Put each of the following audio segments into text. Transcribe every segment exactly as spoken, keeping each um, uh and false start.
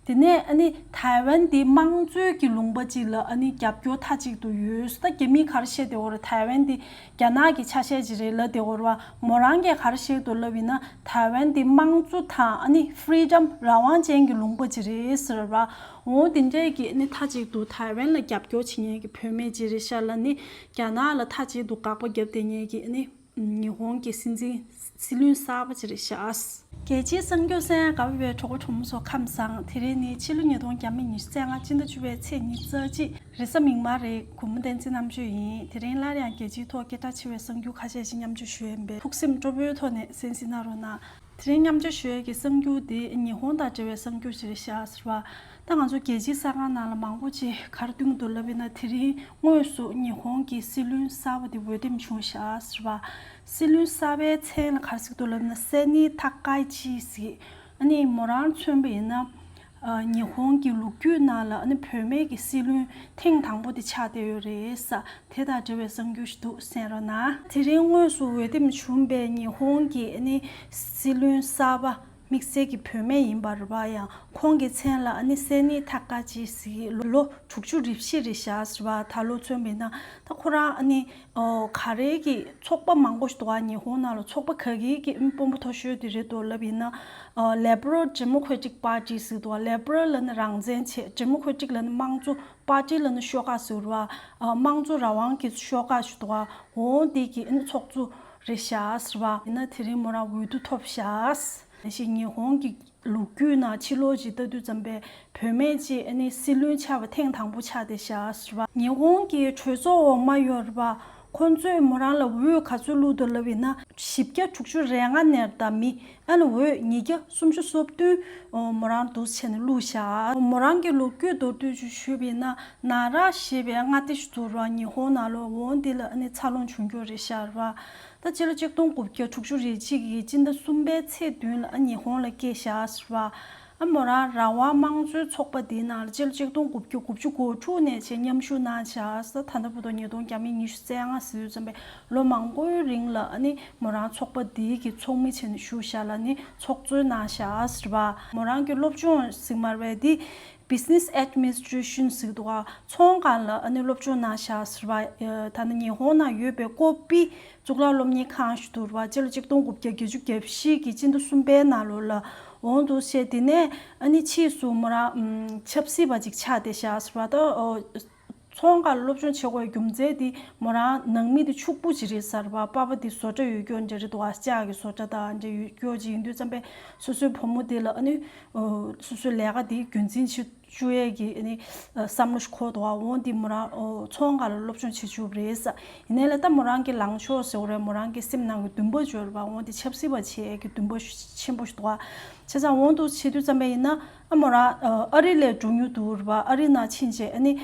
དེ་ནས་ཨ་ནི་ཐའེ་ཝན་དེ་དམངས་གཙོའི་གི་ལུང་པ་ཅིག་ལ་ཨ་ནི་རྒྱབ་སྐྱོར་མཐའ་གཅིག་ཏུ་ཡོད། ད་རྒྱ་མིས་ག་རེ་བཤད་བསྡད་ཡོད་རེད། ཐའེ་ཝན་དེ་རྒྱ་ནག་གི་ཆ་ཤས་ཅིག་རེད་ལབ་བསྡད་ཡོད་རེད་བ། མོ་རང་གིས་ག་རེ་བཤད་འདུག་ལབ་ཡིན་ན། ཐའེ་ཝན་དེ་དམངས་གཙོ་དང་ཨ་ནི་ཕི་རི་ཌམ་རང་དབང་ཅན་གྱི་ལུང་པ་ཅིག་རེད་ཟེར་བ། འོ་དེ་འདྲས་ཀྱི་ཨ་ནི་མཐའ་གཅིག་ཏུ་ཐའེ་ཝན་ལ་རྒྱབ་སྐྱོར་བྱེད་མཁན་གྱི་བུད་མེད་ཅིག་རེད་ཤག་ལ་ནི། རྒྱ་ནག་ལ་མཐའ་གཅིག་ཏུ་དགག་པ་བརྒྱབ་བསྡད་མཁན་གྱི་ཨ་ནི། ཉི་ཧོང་གི་སྲིད་འཛིན། སྲིད་བློན་གསར་པ་ཅིག་རེད་ཤག་རྒྱལ་སྤྱིའི་གསར་འགྱུར་གསན་ཡག་དགའ་པོ་བའི་གྲོགས་པོ་གྲོགས་མོ་ཚོ་ཁམས་བཟང་། དེ་རིང་ནི་ཕྱི་ལོ་ཉིས་སྟོང་ཉི་ཤུ་རྩ་ལྔ་སྤྱི་ཟླ་བཅུ་པའི་ཚེས་ཉི་ཤུ་རྩ་གཅིག་རེས་གཟའ་མིག་དམར་རེད། གུས་མོ་བསྟན་འཛིན་རྣམ་དཔྱོད་ཡིན། དེ་རིང་སླར་ཡང་རྒྱལ་སྤྱིའི་ཐོག་སྐད་གྲགས་ཆེ་བའི་གསར་འགྱུར་ཁ་ཤས་ཤིག་མཉམ་སྤྱོད་ཞུ་ཡས་ཡིན་པས། ཐུགས་སེམས་སྤྲོ་པོའི་ཐོག་ནས་གསན་གཟིགས་གནང་རོགས་གནང་། དེ་རིང་མཉམ་སྤྱོད་ཞུ་ཡས་ཀྱི་གསར་འགྱུར་དེ་ཉི་ཧོང་དང་འབྲེལ་བའི་གསར་འགྱུར་ཞིག་རེད་ཤག་ཟེར་བ། ད་ང་ཚོ་རྒྱལ་སྤྱིའི་གསར་ཁང་ནང་ལ་མང་པོ་ཅིག་ག་རེ་བཏོན་འདུག་ལབ་ཡིན་ན། དེ་རིང་དངོས་སུ་ཉི་ཧོང་གི་སྲིད་བློན་གསར་པ་དེ་འོས་འདེམས་བྱུང་ཤག་ཟེར་བ། སྲིད་བློན་གསར་པའི་མཚན་ལ་ག་རེ་ཟེར་གྱི་འདུག་ལབ་ན། སེ་ནི་ཐ་ཀ་ཅི་ཟེར། ཨ་ནི་མོ་རང་མཚོན་པ་ཡིན་ན། ཨ། ཉི་ཧོང་གི་ལོ་རྒྱུས་ནང་ལ་ཨ་ནི་བུད་མེད་ཀྱི་སྲིད་བློན་ཐེངས་དང་པོ་དེ་ཆགས་བསྡད་ཡོད་རེད་ས། དེ་དང་འབྲེལ་བའི་གསར་འགྱུར་ཞིག་འདུག་གསན་རོགས་གནང་། དེ་རིང་དངོས་སུ་འོས་འདེམས་བྱུང་པའི་ཉི་ཧོང་གི་ཨ་ནི་སྲིད་བློན་གསར་པ། དམིགས་བསལ་གྱི་བུད་མེད་ཡིན་པ་རེད་པ། ཡང་ཁོང་གི་མཚན་ལ་ཨ་ནི་སེ་ནི་ཐ་ཀ་ཅི་ཟེར། ལོ་དྲུག་ཅུ་རེ་བཞི་རེད་ཤག་ཟེར་བ། ད་ལོ་མཚོན་པ་ཡིན་ན། ད་ཁོ་རང་ཨ་ནི། ཨོ། ག་རེ་གི་ཚོགས་པ་མང་པོ་ཞིག་འདུག་ག་ཉི་ཧོང་ནང་ལ་ཚོགས་པ་ག་གི་གི་དཔོན་པོ་མཐོ་ཤོས་དེ་རེད་འདུག་ལབ་ཡིན་ན། ཨ། Liberal Democratic Party ཟེར་འདུག་ག Liberal ལབ་ན་རང་བཙན་བྱས། Democratic ལབ་ན་དམངས་གཙོ། Party ལབ་ན་ཤོག་ཁག་ཟེར་བ། ཨ། དམངས་གཙོ་རང་དབང་གི་ཤོག་ཁག་ཞིག་འདུག་ག་འོ་དེ་གི་ཨ་ནི་ཚོགས་གཙོ་རེད་ཤག་ཟེར་བ། ཡིན་ན་དེ་རིང་མོ་རང་འོས་བསྡུ་ཐོབ་ཤག་ནང་བཞིན་ཉི་ཧོང་གི་ལོ་རྒྱུས་ནང་ཕྱི་ལོགས་ཅིག་ལྟ་དུས་ཙམ་པས་བུད་མེད་ཅིག་ཨ་ནི་སྲིད་བློན་ཆགས་པ་ཐེངས་དང་པོ་ཆགས་བསྡད་ཤག་ཟེར་བ། ཉི་ཧོང་གི་གྲོས་ཚོགས་འོག་མ་ཡོད་རེད་པ། ཁོང་ཚོས་མོ་རང་ལ་འོས་ག་ཚོད་བླུགས་འདུག་ལབ་ཡིན་ན། བཞི་བརྒྱ་དྲུག་ཅུ་རེ་ལྔ་ནས་ད་མི་ཨ་ནི་འོས་ཉིས་བརྒྱ་སུམ་ཅུ་སོ་བདུན་མོ་རང་འདུག་བྱས་ནས་བླུགས་ཤག་མོ་རང་གི་ལོ་རྒྱུས་མདོར་བསྡུས་ཅིག་ཞུས་པ་ཡིན་ན། ན་རག་ཞེས་པའི་མངའ་སྡེ་ཞིག་འདུག་ར། ཉི་ཧོང་ནང་ལོགས། འོ་འདི་ལ་ཨ་ནི་འཚར་ལོངས་བྱུང་རྒྱུ་རེད་ཤག་ར། ད་སྤྱི་ལོ་ཆིག་སྟོང་དགུ་བརྒྱ་དྲུག་ཅུ་རེ་གཅིག་གི་སྤྱི་ཟླ་གསུམ་པའི་ཚེས་བདུན་ལ་ཨ་ཉི་ཧོང་ལ་སྐྱེས་ཤག་ཟེར་བ། ཨ་མོ་རང་རང་དབང་དམངས་གཙོའི་ཚོགས་པ་འདིའི་ནང་ལ་སྤྱི་ལོ་ཆིག་སྟོང་དགུ་བརྒྱ་དགུ་བཅུ་གོ་དྲུག་ནས་བྱས་མཉམ་ཞུགས་གནང་ཤག་ད་ལྟ་བར་དུ་ཉིས་སྟོང་ཉི་ཤུ་རྩ་ལྔ་ཟེར་དུས་ཙམ་པའི་ལོ་མང་པོའི་རིང་ལ་ཨ་ནི་མོ་རང་ཚོགས་པ་འདིའི་གི་ཚོགས་མི་བྱས་ནས་བཞུགས་ཤག་ལ་ནི་ཚོགས་གཙོ་གནང་ཤག་ཟེར་བ། མོ་རང་གི་སློབ་སྦྱོང་ཟེར་མ་རེད་པ། འདི་Business Administration ཟེར་འདུག་ག་ཚོང་སྒང་ལ་ཨ་ནི་སློབ་སྦྱོང་གནང་ཤག་ཟེར་བ། ད་ནི་ཉི་ཧོང་ནང་ཡོད་པའི་ཀོ་པི་གཙུག་ལག་སློབ་གཉེར་ཁང་ཞིག་འདུག་ར། སྤྱི་ལོ་ཆིག་སྟོང་དགུ་བརྒྱ་བརྒྱད་ཅུ་གྱ་བཞི་གི་སྤྱི་ཟླ་གསུམ་པའི་ནང་ལོགས་ལ་འོང་འདུག་བྱས། དེ་ནས་ཨ་ནི་ཕྱིས་སུ་མོ་རང་ཆབ་སྲིད་པ་ཅིག་ཆགས་བསྡད་ཤག་ཟེར་བ། ད་ཚོང་སྒང་ལ་སློབ་སྦྱོང་བྱེད་དགོས་རྒྱུ་མཚན་དེ་མོ་རང་ནང་མི་དེ་ཕྱུག་པོ་ཅིག་རེད་ཟེར་བ། པ་ཕ་དེ་བཟོ་གྲྭ་ཡོད་རྒྱུ་འདྲ་རེད་འདུག་ག་ལྕགས་ཀྱི་བཟོ་གྲྭ་དང་འདྲ་ཡོད་རྒྱུ་ཅིག་ཡིན་དུས་ཙམ་པས་སོ་སོའི་བུ་མོ་དེ་ལ་ཨ་ནི་སོ་སོའི་ལས་ཀ་དེ་རྒྱུན་འཛིན་བྱེད་བཅུག་ཡས་ཀྱི་ཨ་ནི་བསམ་བློ་ཞིག་འཁོར་འདུག་ག་འོ་འདི་མོ་རང་ཚོང་སྒང་ལ་སློབ་སྦྱོང་བྱེད་བཅུག་པ་རེད་ས། ཡིན་ནའི་ལ་ད་མོ་རང་གི་ལངས་ཕྱོགས་ཟེར་བ་རེད། མོ་རང་གི་སེམས་ནང་གི་འདུན་པ་ཅིག་ཡོད་རེད་པ། འོ་འདི་ཆབ་སྲིད་པ་བྱེད་ཡས་ཀྱི་འདུན་པ་ཆེན་པོ་ཞིག་འདུག་ག་བྱས་ཙང་འོ་འདུག་བྱེད་དུས་ཙམ་པ་ཡིན་ན་ཨ་མོ་རང་ཨ་རི་ལ་འགྲོ་མྱོང་འདུག་རེད་པ། ཨ་རི་ནང་ཕྱིན་བྱས་ཨ་ནི་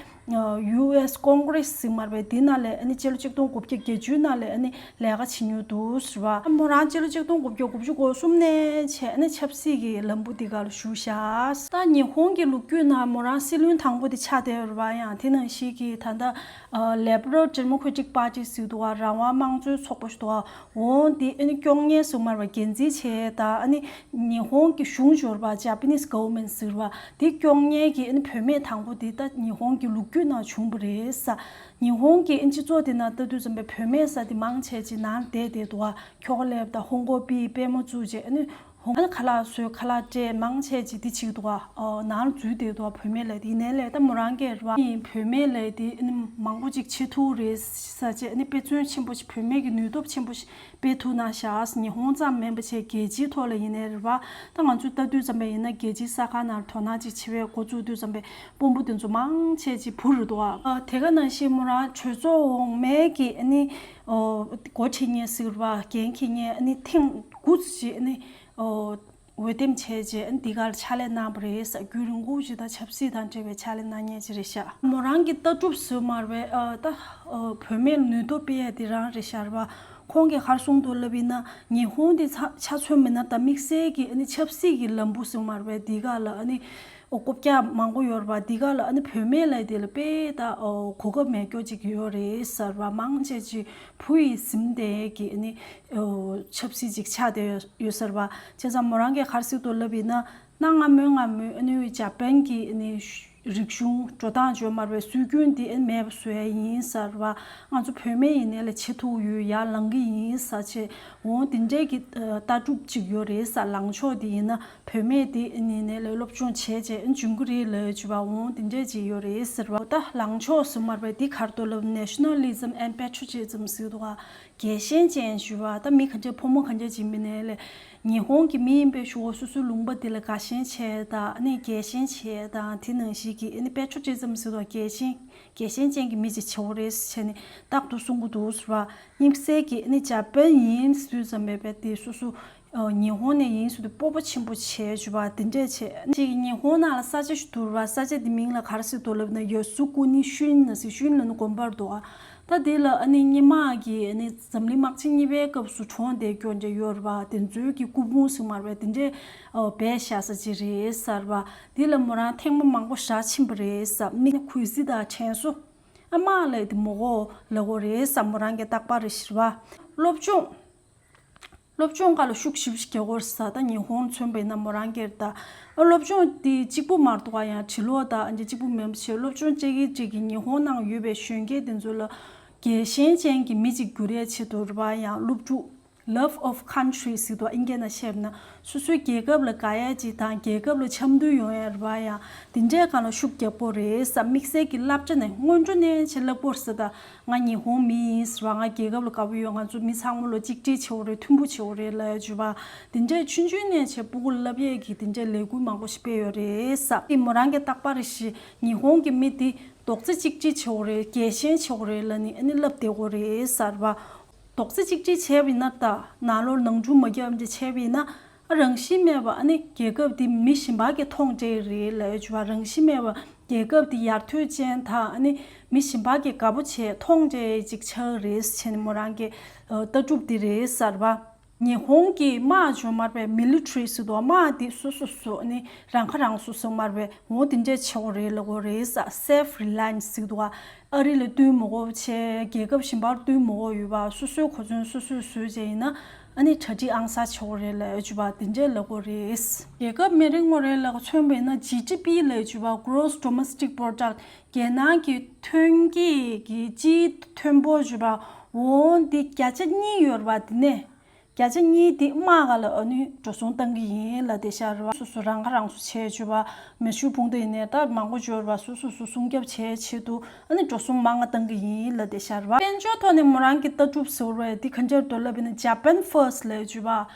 ཡུ་ཨེས་ཀོང་གྷི་རེས་ཟེར་མ་རེད་པ། འདི་ནང་ལ་ཨ་ནི་སྤྱི་ལོ་ཆིག་སྟོང་དགུ་བརྒྱ་བརྒྱད་ཅུའི་ནང་ལ་ཨ་ནི་ལས་ཀ་བྱེད་མྱོང་འདུག་ཟེར་བ། ཨ་མོ་རང་སྤྱི་ལོ་ཆིག་སྟོང་དགུ་བརྒྱ་དགུ་བཅུ་གོ་གསུམ་ནས་བྱས་ཨ་ནི་ཆབ་སྲིད་ཀྱི་ལམ་བུ་འདི་ག་ལ་ཞུགས་ཤག་ད་ཉི་ཧོང་གི་ལོ་རྒྱུས་ནང་མོ་རང་སྲིད་བློན་དང་པོ་དེ་ཆགས་བསྡད་ཡོད་རེད་པ། ཡང་དེ་ནང་བཞིན་གྱི་ད་ལྟ་Liberal Democratic Party ཟེར་འདུག་ག་རང་དབང་དམངས་གཙོའི་ཚོགས་པ་ཞིག་འདུག་ག་འོ་འདི་ཨ་ནི་སྐྱོང་མཁན་ཟེར་མ་རེད་པ། འགན་འཛིན་བྱས་ད་ཨ་ནི་ཉི་ཧོང་གི་གཞུང་ཞུ་བ་Japanese government ཟེར་བ་འདི་སྐྱོང་མཁན་གྱི་ཨ་ནི་བུད་མེད་དང་པོ་འདི་ད་ཉི་ཧོང་གི་ལོ་རྒྱུས་ནང་བྱུང་བ་རེད་ས། ཉི་ཧོང་གི་ཨ་ནི་སྤྱི་ཚོགས་འདི་ནང་ལྟ་དུས་ཙམ་པའི་བུད་མེད་ས་འདི་མང་ཆེ་ཅིག་ནང་བསྡད་བསྡད་འདུག་ག་ཁྱོ་ག་སླེབས་དང་ཧོང་ཀོ་པི་པད་མོ་བཙུགས་བྱས་ཨ་ནི་ཧོང་ཨ་ནི་ཁ་ལག་བཟོས། ཁ་ལག་སྤྲད། མང་ཆེ་ཅིག་འདི་བྱེད་ཀྱི་འདུག་ག་ནང་ལ་འཛུལ་བསྡད་འདུག་ག་བུད་མེད་ལས་དེ། ཡིན་ནའི་ལས་ད་མོ་རང་གིས་རེད་པ། བུད་མེད་ལས་དེ་ཨ་ནི་མང་པོ་ཅིག་བྱེད་ཐུབ་རེད་ས་བྱས་ཨ་ནི་དཔེ་མཚོན་ཆེན་པོ་ཞིག་བུད་མེད་ཀྱི་ནུས་སྟོབས་ཆེན་པོ་ཞིག་སྤེལ་ཐུབ་གནང་ཤག་ཉི་ཧོང་ཙམ་མིན་པ་བྱས་རྒྱལ་སྤྱིའི་ཐོག་ལ་ཡིན་ནའི་རེད་པ། ད་ང་ཚོས་ལྟ་དུས་ཙམ་པ་ཡིན་ན་རྒྱལ་སྤྱིའི་གསར་ཁང་ནང་དོ་སྣང་ཅིག་བྱེད་པའི་འགོ་བཙུགས་དུས་ཙམ་པའི་དཔོན་པོ་དེ་ཚོ་མང་ཆེ་ཅིག་བུ་རེད་འདུག་ག་དེ་ག་ནང་བཞིན་མོ་རང་གྲོས་ཚོགས་འོག་མའི་གི་ཨ་ནི་འགོ་ཁྲིད་མཁན་ཟེར་བ། འགན་འཁྱེར་མཁན་ཨ་ནི་ཐེངས་དགུ་ཅིག་ཨ་ནི་འོས་འདེམས་བྱས་རྗེས་ཨ་ནི་འདི་གར་ཕྱག་ལས་གནང་བ་རེད་ས། རྒྱུན་རིང་པོ་ཞིག་ད་ཆབ་སྲིད་དང་འབྲེལ་བའི་ཕྱག་ལས་གནང་མཁན་ཅིག་རེད་ཤག་མོ་རང་གི་ལྟ་གྲུབ་ཟེར་མ་རེད་པ། ད་བུད་མེད་ལ་ནུས་སྟོབས་སྤེལ་ཡ་དེ་རང་རེད་ཤག་རེད་པ། ཁོང་གིས་ག་རེ་གསུངས་འདུག་ལབ་ཡིན་ན། ཉི་ཧོང་དེ་ཆ་ཆ་མཚོན་མིན་ན་ད་དམིགས་བསལ་གྱི་ཨ་ནི་ཆབ་སྲིད་ཀྱི་ལམ་བུ་ཟེར་མ་རེད་པ། འདི་ག་ལ་ཨ་ནི་ཨོ་རྐུབ་བཀྱག་མང་པོ་ཡོད་རེད་པ། འདི་ག་ལ་ཨ་ནི་བུད་མེད་ལ་དེ་ལ་དཔེ་ད་ཨོ་གོ་སྐབས་མེད་སྐྱོ་ཅིག་ཡོད་རེད་ཟེར་བ། མང་ཆེ་ཅིག་བུ་ཡིས་ཟིན་བསྡད་ཀྱི་ཨ་ནི་ཨོ་ཆབ་སྲིད་ཅིག་ཆགས་བསྡད་ཡོད་ཡོད་ཟེར་བ། བྱས་ཙང་མོ་རང་གིས་ག་རེ་ཟེར་འདུག་ལབ་ཡིན་ན། གནའ་སྔ་མོའི་སྔ་མོའི་ཨ་ནི་འཇར་པན་གྱི་ཨ་ནི་རིག་གཞུང་འགྲོ་སྟངས་བརྗོད་མར་བའི་སྲོལ་རྒྱུན་འདི་ཨ་ནི་མེད་པ་བཟོ་ཡ་ཡིན་ཟེར་བ། ང་ཚོ་བུད་མེད་ཡིན་ནའི་ལ་བྱེད་ཐུབ་ཡོད། ཡར་ལངས་ཀྱི་ཡིན་ཟེར་བྱས། འོང་དེ་འདྲའི་གི་ལྟ་གྲུབ་ཅིག་ཡོད་རེད་ཟེར། ལངས་ཕྱོགས་དེ་ཡིན་ན་བུད་མེད་དེ་ཨ་ནི་ནས་ལས་སློབ་སྦྱོང་བྱས་བྱས་ཨ་ནི་འཇུག་གི་རེད་ལབ་བྱས་པ། འོང་དེ་འདྲས་ཅིག་ཡོད་རེད་ཟེར་བ། ད་ལངས་ཕྱོགས་སུ་མར་བའི་འདི་གར་དུ་ལབ། Nationalism and Patriotism ཟེར་འདུག་ག་རྒྱལ་ཞེན་ཅན་ཞུ་བ། ད་མི་ག་འདྲས་ཕོ་མོ་ག་འདྲས་ཅིག་མིན་ནའི་ལས་ཉི་ཧོང་གི་མི་ཡིན་པའི་ཞུ་བ། སོ་སོའི་ལུང་པ་འདི་ལ་དགའ་ཞེན་བྱས་དང་ཨ་ནི་རྒྱལ་ཞེན་བྱས་དང་། དེ་ནང་བཞིན་གྱི་ཨ་ནི་Patriotism ཟེར་འདུག་ག་རྒྱལ་ཞེན་རྒྱལ་ཞེན་ཅན་གྱི་མི་ཅིག་བྱེད་འོ་རེད་ཟེར་བྱས་ནས་རྟག་ཏུ་གསུང་གི་འདུག་ཟེར་བ། དམིགས་བསལ་གྱི་ཨ་ནི་འཇར་པན་ཡིན་ཟེར་དུས་ཙམ་པའི་དེ་སོ་སོ་ཨ་ཉི་ཧོང་ནས་ཡིན་ཟེར་དུས་སྤོབས་པ་ཆེན་པོ་བྱས་བྱས་པ་དེ་འདྲས་བྱས། ཅིག་ཉི་ཧོང་ནང་ལ་ས་ཆ་ཞིག་འདུག་ར། ས་ཆ་དེ་མིང་ལ་ག་རེ་ཟེར་འདུག་ལབ་ན་ཡ་སུ་ཀུ་ནི་ཤུན་ན་ཟེར། ཤུན་ལབ་ན་དགོན་པ་རེད་འདུག་ག་ད་དེ་ལ་ཨ་ནི་སྔོན་མ་གི་ཨ་ནི་འཛམ་གླིང་དམག་ཆེན་གཉིས་པའི་སྐབས་སུ་གྲོངས་བསྡད་ཀྱོག་འདྲ་ཡོད་རེད་པ། དེ་ཚོའི་གི་སྐུ་ཕུང་ཟེར་མར་བས་དེ་འདྲས་ཨ་སྦས་བཞག་ས་ཅིག་རེད་ཟེར་བ། དེ་ལ་མོ་རང་ཐེངས་མ་མང་པོ་བཞག་ཕྱིན་པ་རེད་ཟེར། མི་གུས་བརྩི་དང་དྲན་གསོ། ཨ་མ་ལགས་དེ་མོ་གོ་ལ་གོ་རེད་ཟེར། མོ་རང་གི་རྟག་པར་རེ་ཞིག་རེད་པ། སློབ་སྦྱོང་། སློབ་སྦྱོང་སྒང་ལ་ཤུགས་ཞེ་པོ་ཞིག་རྒྱག་གི་ཡོད་རེད་ཟེར། ད་ཉི་ཧོང་མཚོན་པ་ཡིན་ན་མོ་རང་གིར་ད། ཨ་སློབ་སྦྱོང་དེ་གཅིག་པུ་མ་གཏོགས་ཡང་འབྲི་ཀློག་དང་ཨ་འདྲ་གཅིག་པུ་མིན་པ་བྱས། སློབ་སྦྱོང་བྱེད་ཀྱི་བྱེད་ཀྱི་ཉི་ཧོང་ནང་ཡོད་པའི་གཞོན་སྐྱེས་དེ་ཚོ་ལ་རྒྱལ་ཞེན་ཅན་གྱི་མི་ཅིག་འགྱུར་ཡས་ཆེད་དུ་རེད་པ། ཡང་སློབ་ཕྲུག Love of country ཟེར་འདུག་ག་ཨིན་སྐད་ནང་བཤད་པ་ན། སོ་སོའི་རྒྱལ་ཁབ་ལ་དགའ་ཡ་ཅིག་དང་རྒྱལ་ཁབ་ལ་འཆམ་མཐུན་ཡོང་ཡ་རེད་པ། ཡང་དེ་འདྲའི་སྒང་ལ་ཤུགས་རྒྱག་གི་ཡོད་རེད་ཟེར། དམིགས་བསལ་གྱི་བསླབ་བྱ་ནས་སྔོན་འགྲོ་ནས་བྱས་བསླབ་ཀྱི་ཡོད་རེད་ཟེར། ད་ང་ཉི་ཧོང་མི་ཡིན་ཟེར་བ། ང་རྒྱལ་ཁབ་ལ་དགའ་པོ་ཡོད། ང་ཚོ་མི་ཚང་མ་ལོ་གཅིག་སྒྲིལ་བྱེད་དགོས་རེད། མཐུན་པོ་བྱེད་དགོས་རེད་ལབ་ཡ་བྱས་པ། དེ་འདྲའི་ཆུང་ཆུང་ནས་བྱས་ཕྲུ་གུ་ལ་བསླབ་ཡས་ཀྱི་དེ་འདྲའི་ལས་འགུལ་མང་པོ་ཞིག་སྤེལ་ཡོད་རེད་ཟེར། དེ་མོ་རང་གི་རྟག་པར་རེ་ཞིག་ཉི་ཧོང་གི་མི་དེ་རྡོག་རྩ་གཅིག་སྒྲིལ་བྱེད་དགོས་རེད། རྒྱལ་ཞེན་བྱེད་དགོས་རེད་ལབ་ནས་ཨ་ནི་བསླབ་བསྡད་ཀྱི་ཡོད་རེད་ཟེར་བ། རྡོག་རྩ་གཅིག་སྒྲིལ་བྱས་པ་ཡིན་ན། ད་ནང་ལོགས་ནང་འཁྲུག་མ་རྒྱབ་འདྲ་བྱས་པ་ཡིན་ན། ཨ་རང་བཞིན་མེད་པ་ཨ་ནི་རྒྱལ་ཁབ་འདི་མི་གཞན་པ་གིས་མཐོང་བསྡད་རེད་ལབ་ཡ་བྱས་པ། རང་བཞིན་མེད་པ་རྒྱལ་ཁབ་འདི་ཡར་ཐོན་ཅན་དང་ཨ་ནི་མི་གཞན་པ་གིས་དགའ་པོ་བྱས་མཐོང་བསྡད་ཅིག་ཆགས་རེད་ཟེར་བྱས་ནས་མོ་རང་གི་ཨ་ལྟ་གྲུབ་འདི་རེད་ཟེར་བ། ཉི་ཧོང་གི་དམག་བྱས་མར་བས་མི་ལི་ཊ་རི་ཟེར་འདུག་ག་དམག་འདི་སོ་སོ་སོ་ཨ་ནི་རང་ཁ་རང་གསོ་ཟེར་མར་བས། འོ་དེ་འདྲས་བྱེད་དགོས་རེད་ལབ་ཀྱི་ཡོད་རེད་ཟེར། སེལཕ་རི་ལ་ཡན་སི་ཟེར་འདུག་ག་ཨ་རི་ལ་བསྟུན་མི་དགོས་པ་བྱས། རྒྱལ་ཁབ་གཞན་པར་བསྟུན་མི་དགོས་པ་ཡོད་པ། སོ་སོའི་གོ་མཚོན་སོ་སོས་བཟོས་བྱས་ཡིན་ན་ཨ་ནི་གྲ་སྒྲིག་ཨང་གསར་བྱེད་དགོས་རེད་ལབ་ཡ་བྱས་པ་དེ་འདྲས་ལབ་ཀྱི་ཡོད་རེད། རྒྱལ་ཁབ་མི་རེ་ངོ་རེ་ལ་མཚོན་པ་ཡིན་ན་ཇི་ཌི་པི་ལབ་ཡ་བྱས་པ། Gross Domestic Product། རྒྱལ་ནང་གི་ཐོན་སྐྱེད་ཀྱི་སྤྱིའི་ཐོན་འབོར་བྱས་པ། འོ་འདི་བརྒྱ་ཆ་གཉིས་ཡོད་རེད་པ། དེ་ནས་བརྒྱ་ཆ་གཉིས་དེ་དམག་སྒང་ལ་ཨ་ནི་འགྲོ་སོང་བཏང་གི་ཡིན་ལབ་བསྡད་ཤག་རེད་པ། སོ་སོ་རང་ཁ་རང་གསོ་བྱས་བྱས་པ། མེ་ཤུགས་འཕུར་མདའ་ཡིན་ནའི་ད་མང་པོ་ཡོད་རེད་པ། སོ་སོ་སོ་སྲུང་སྐྱོབ་བྱེད་ཆེད་དུ་ཨ་ནི་འགྲོ་སོང་མང་ང་བཏང་གི་ཡིན་ལབ་བསྡད་ཤག་རེད་པ། དཔལ་འབྱོར་ཐོག་ནས་མོ་རང་གི་ལྟ་གྲུབ་ཟེར་བ་འདི་ག་འདྲས་འདུག་ལབ་ཡིན་ན། Japan first ལབ་བྱས་པ།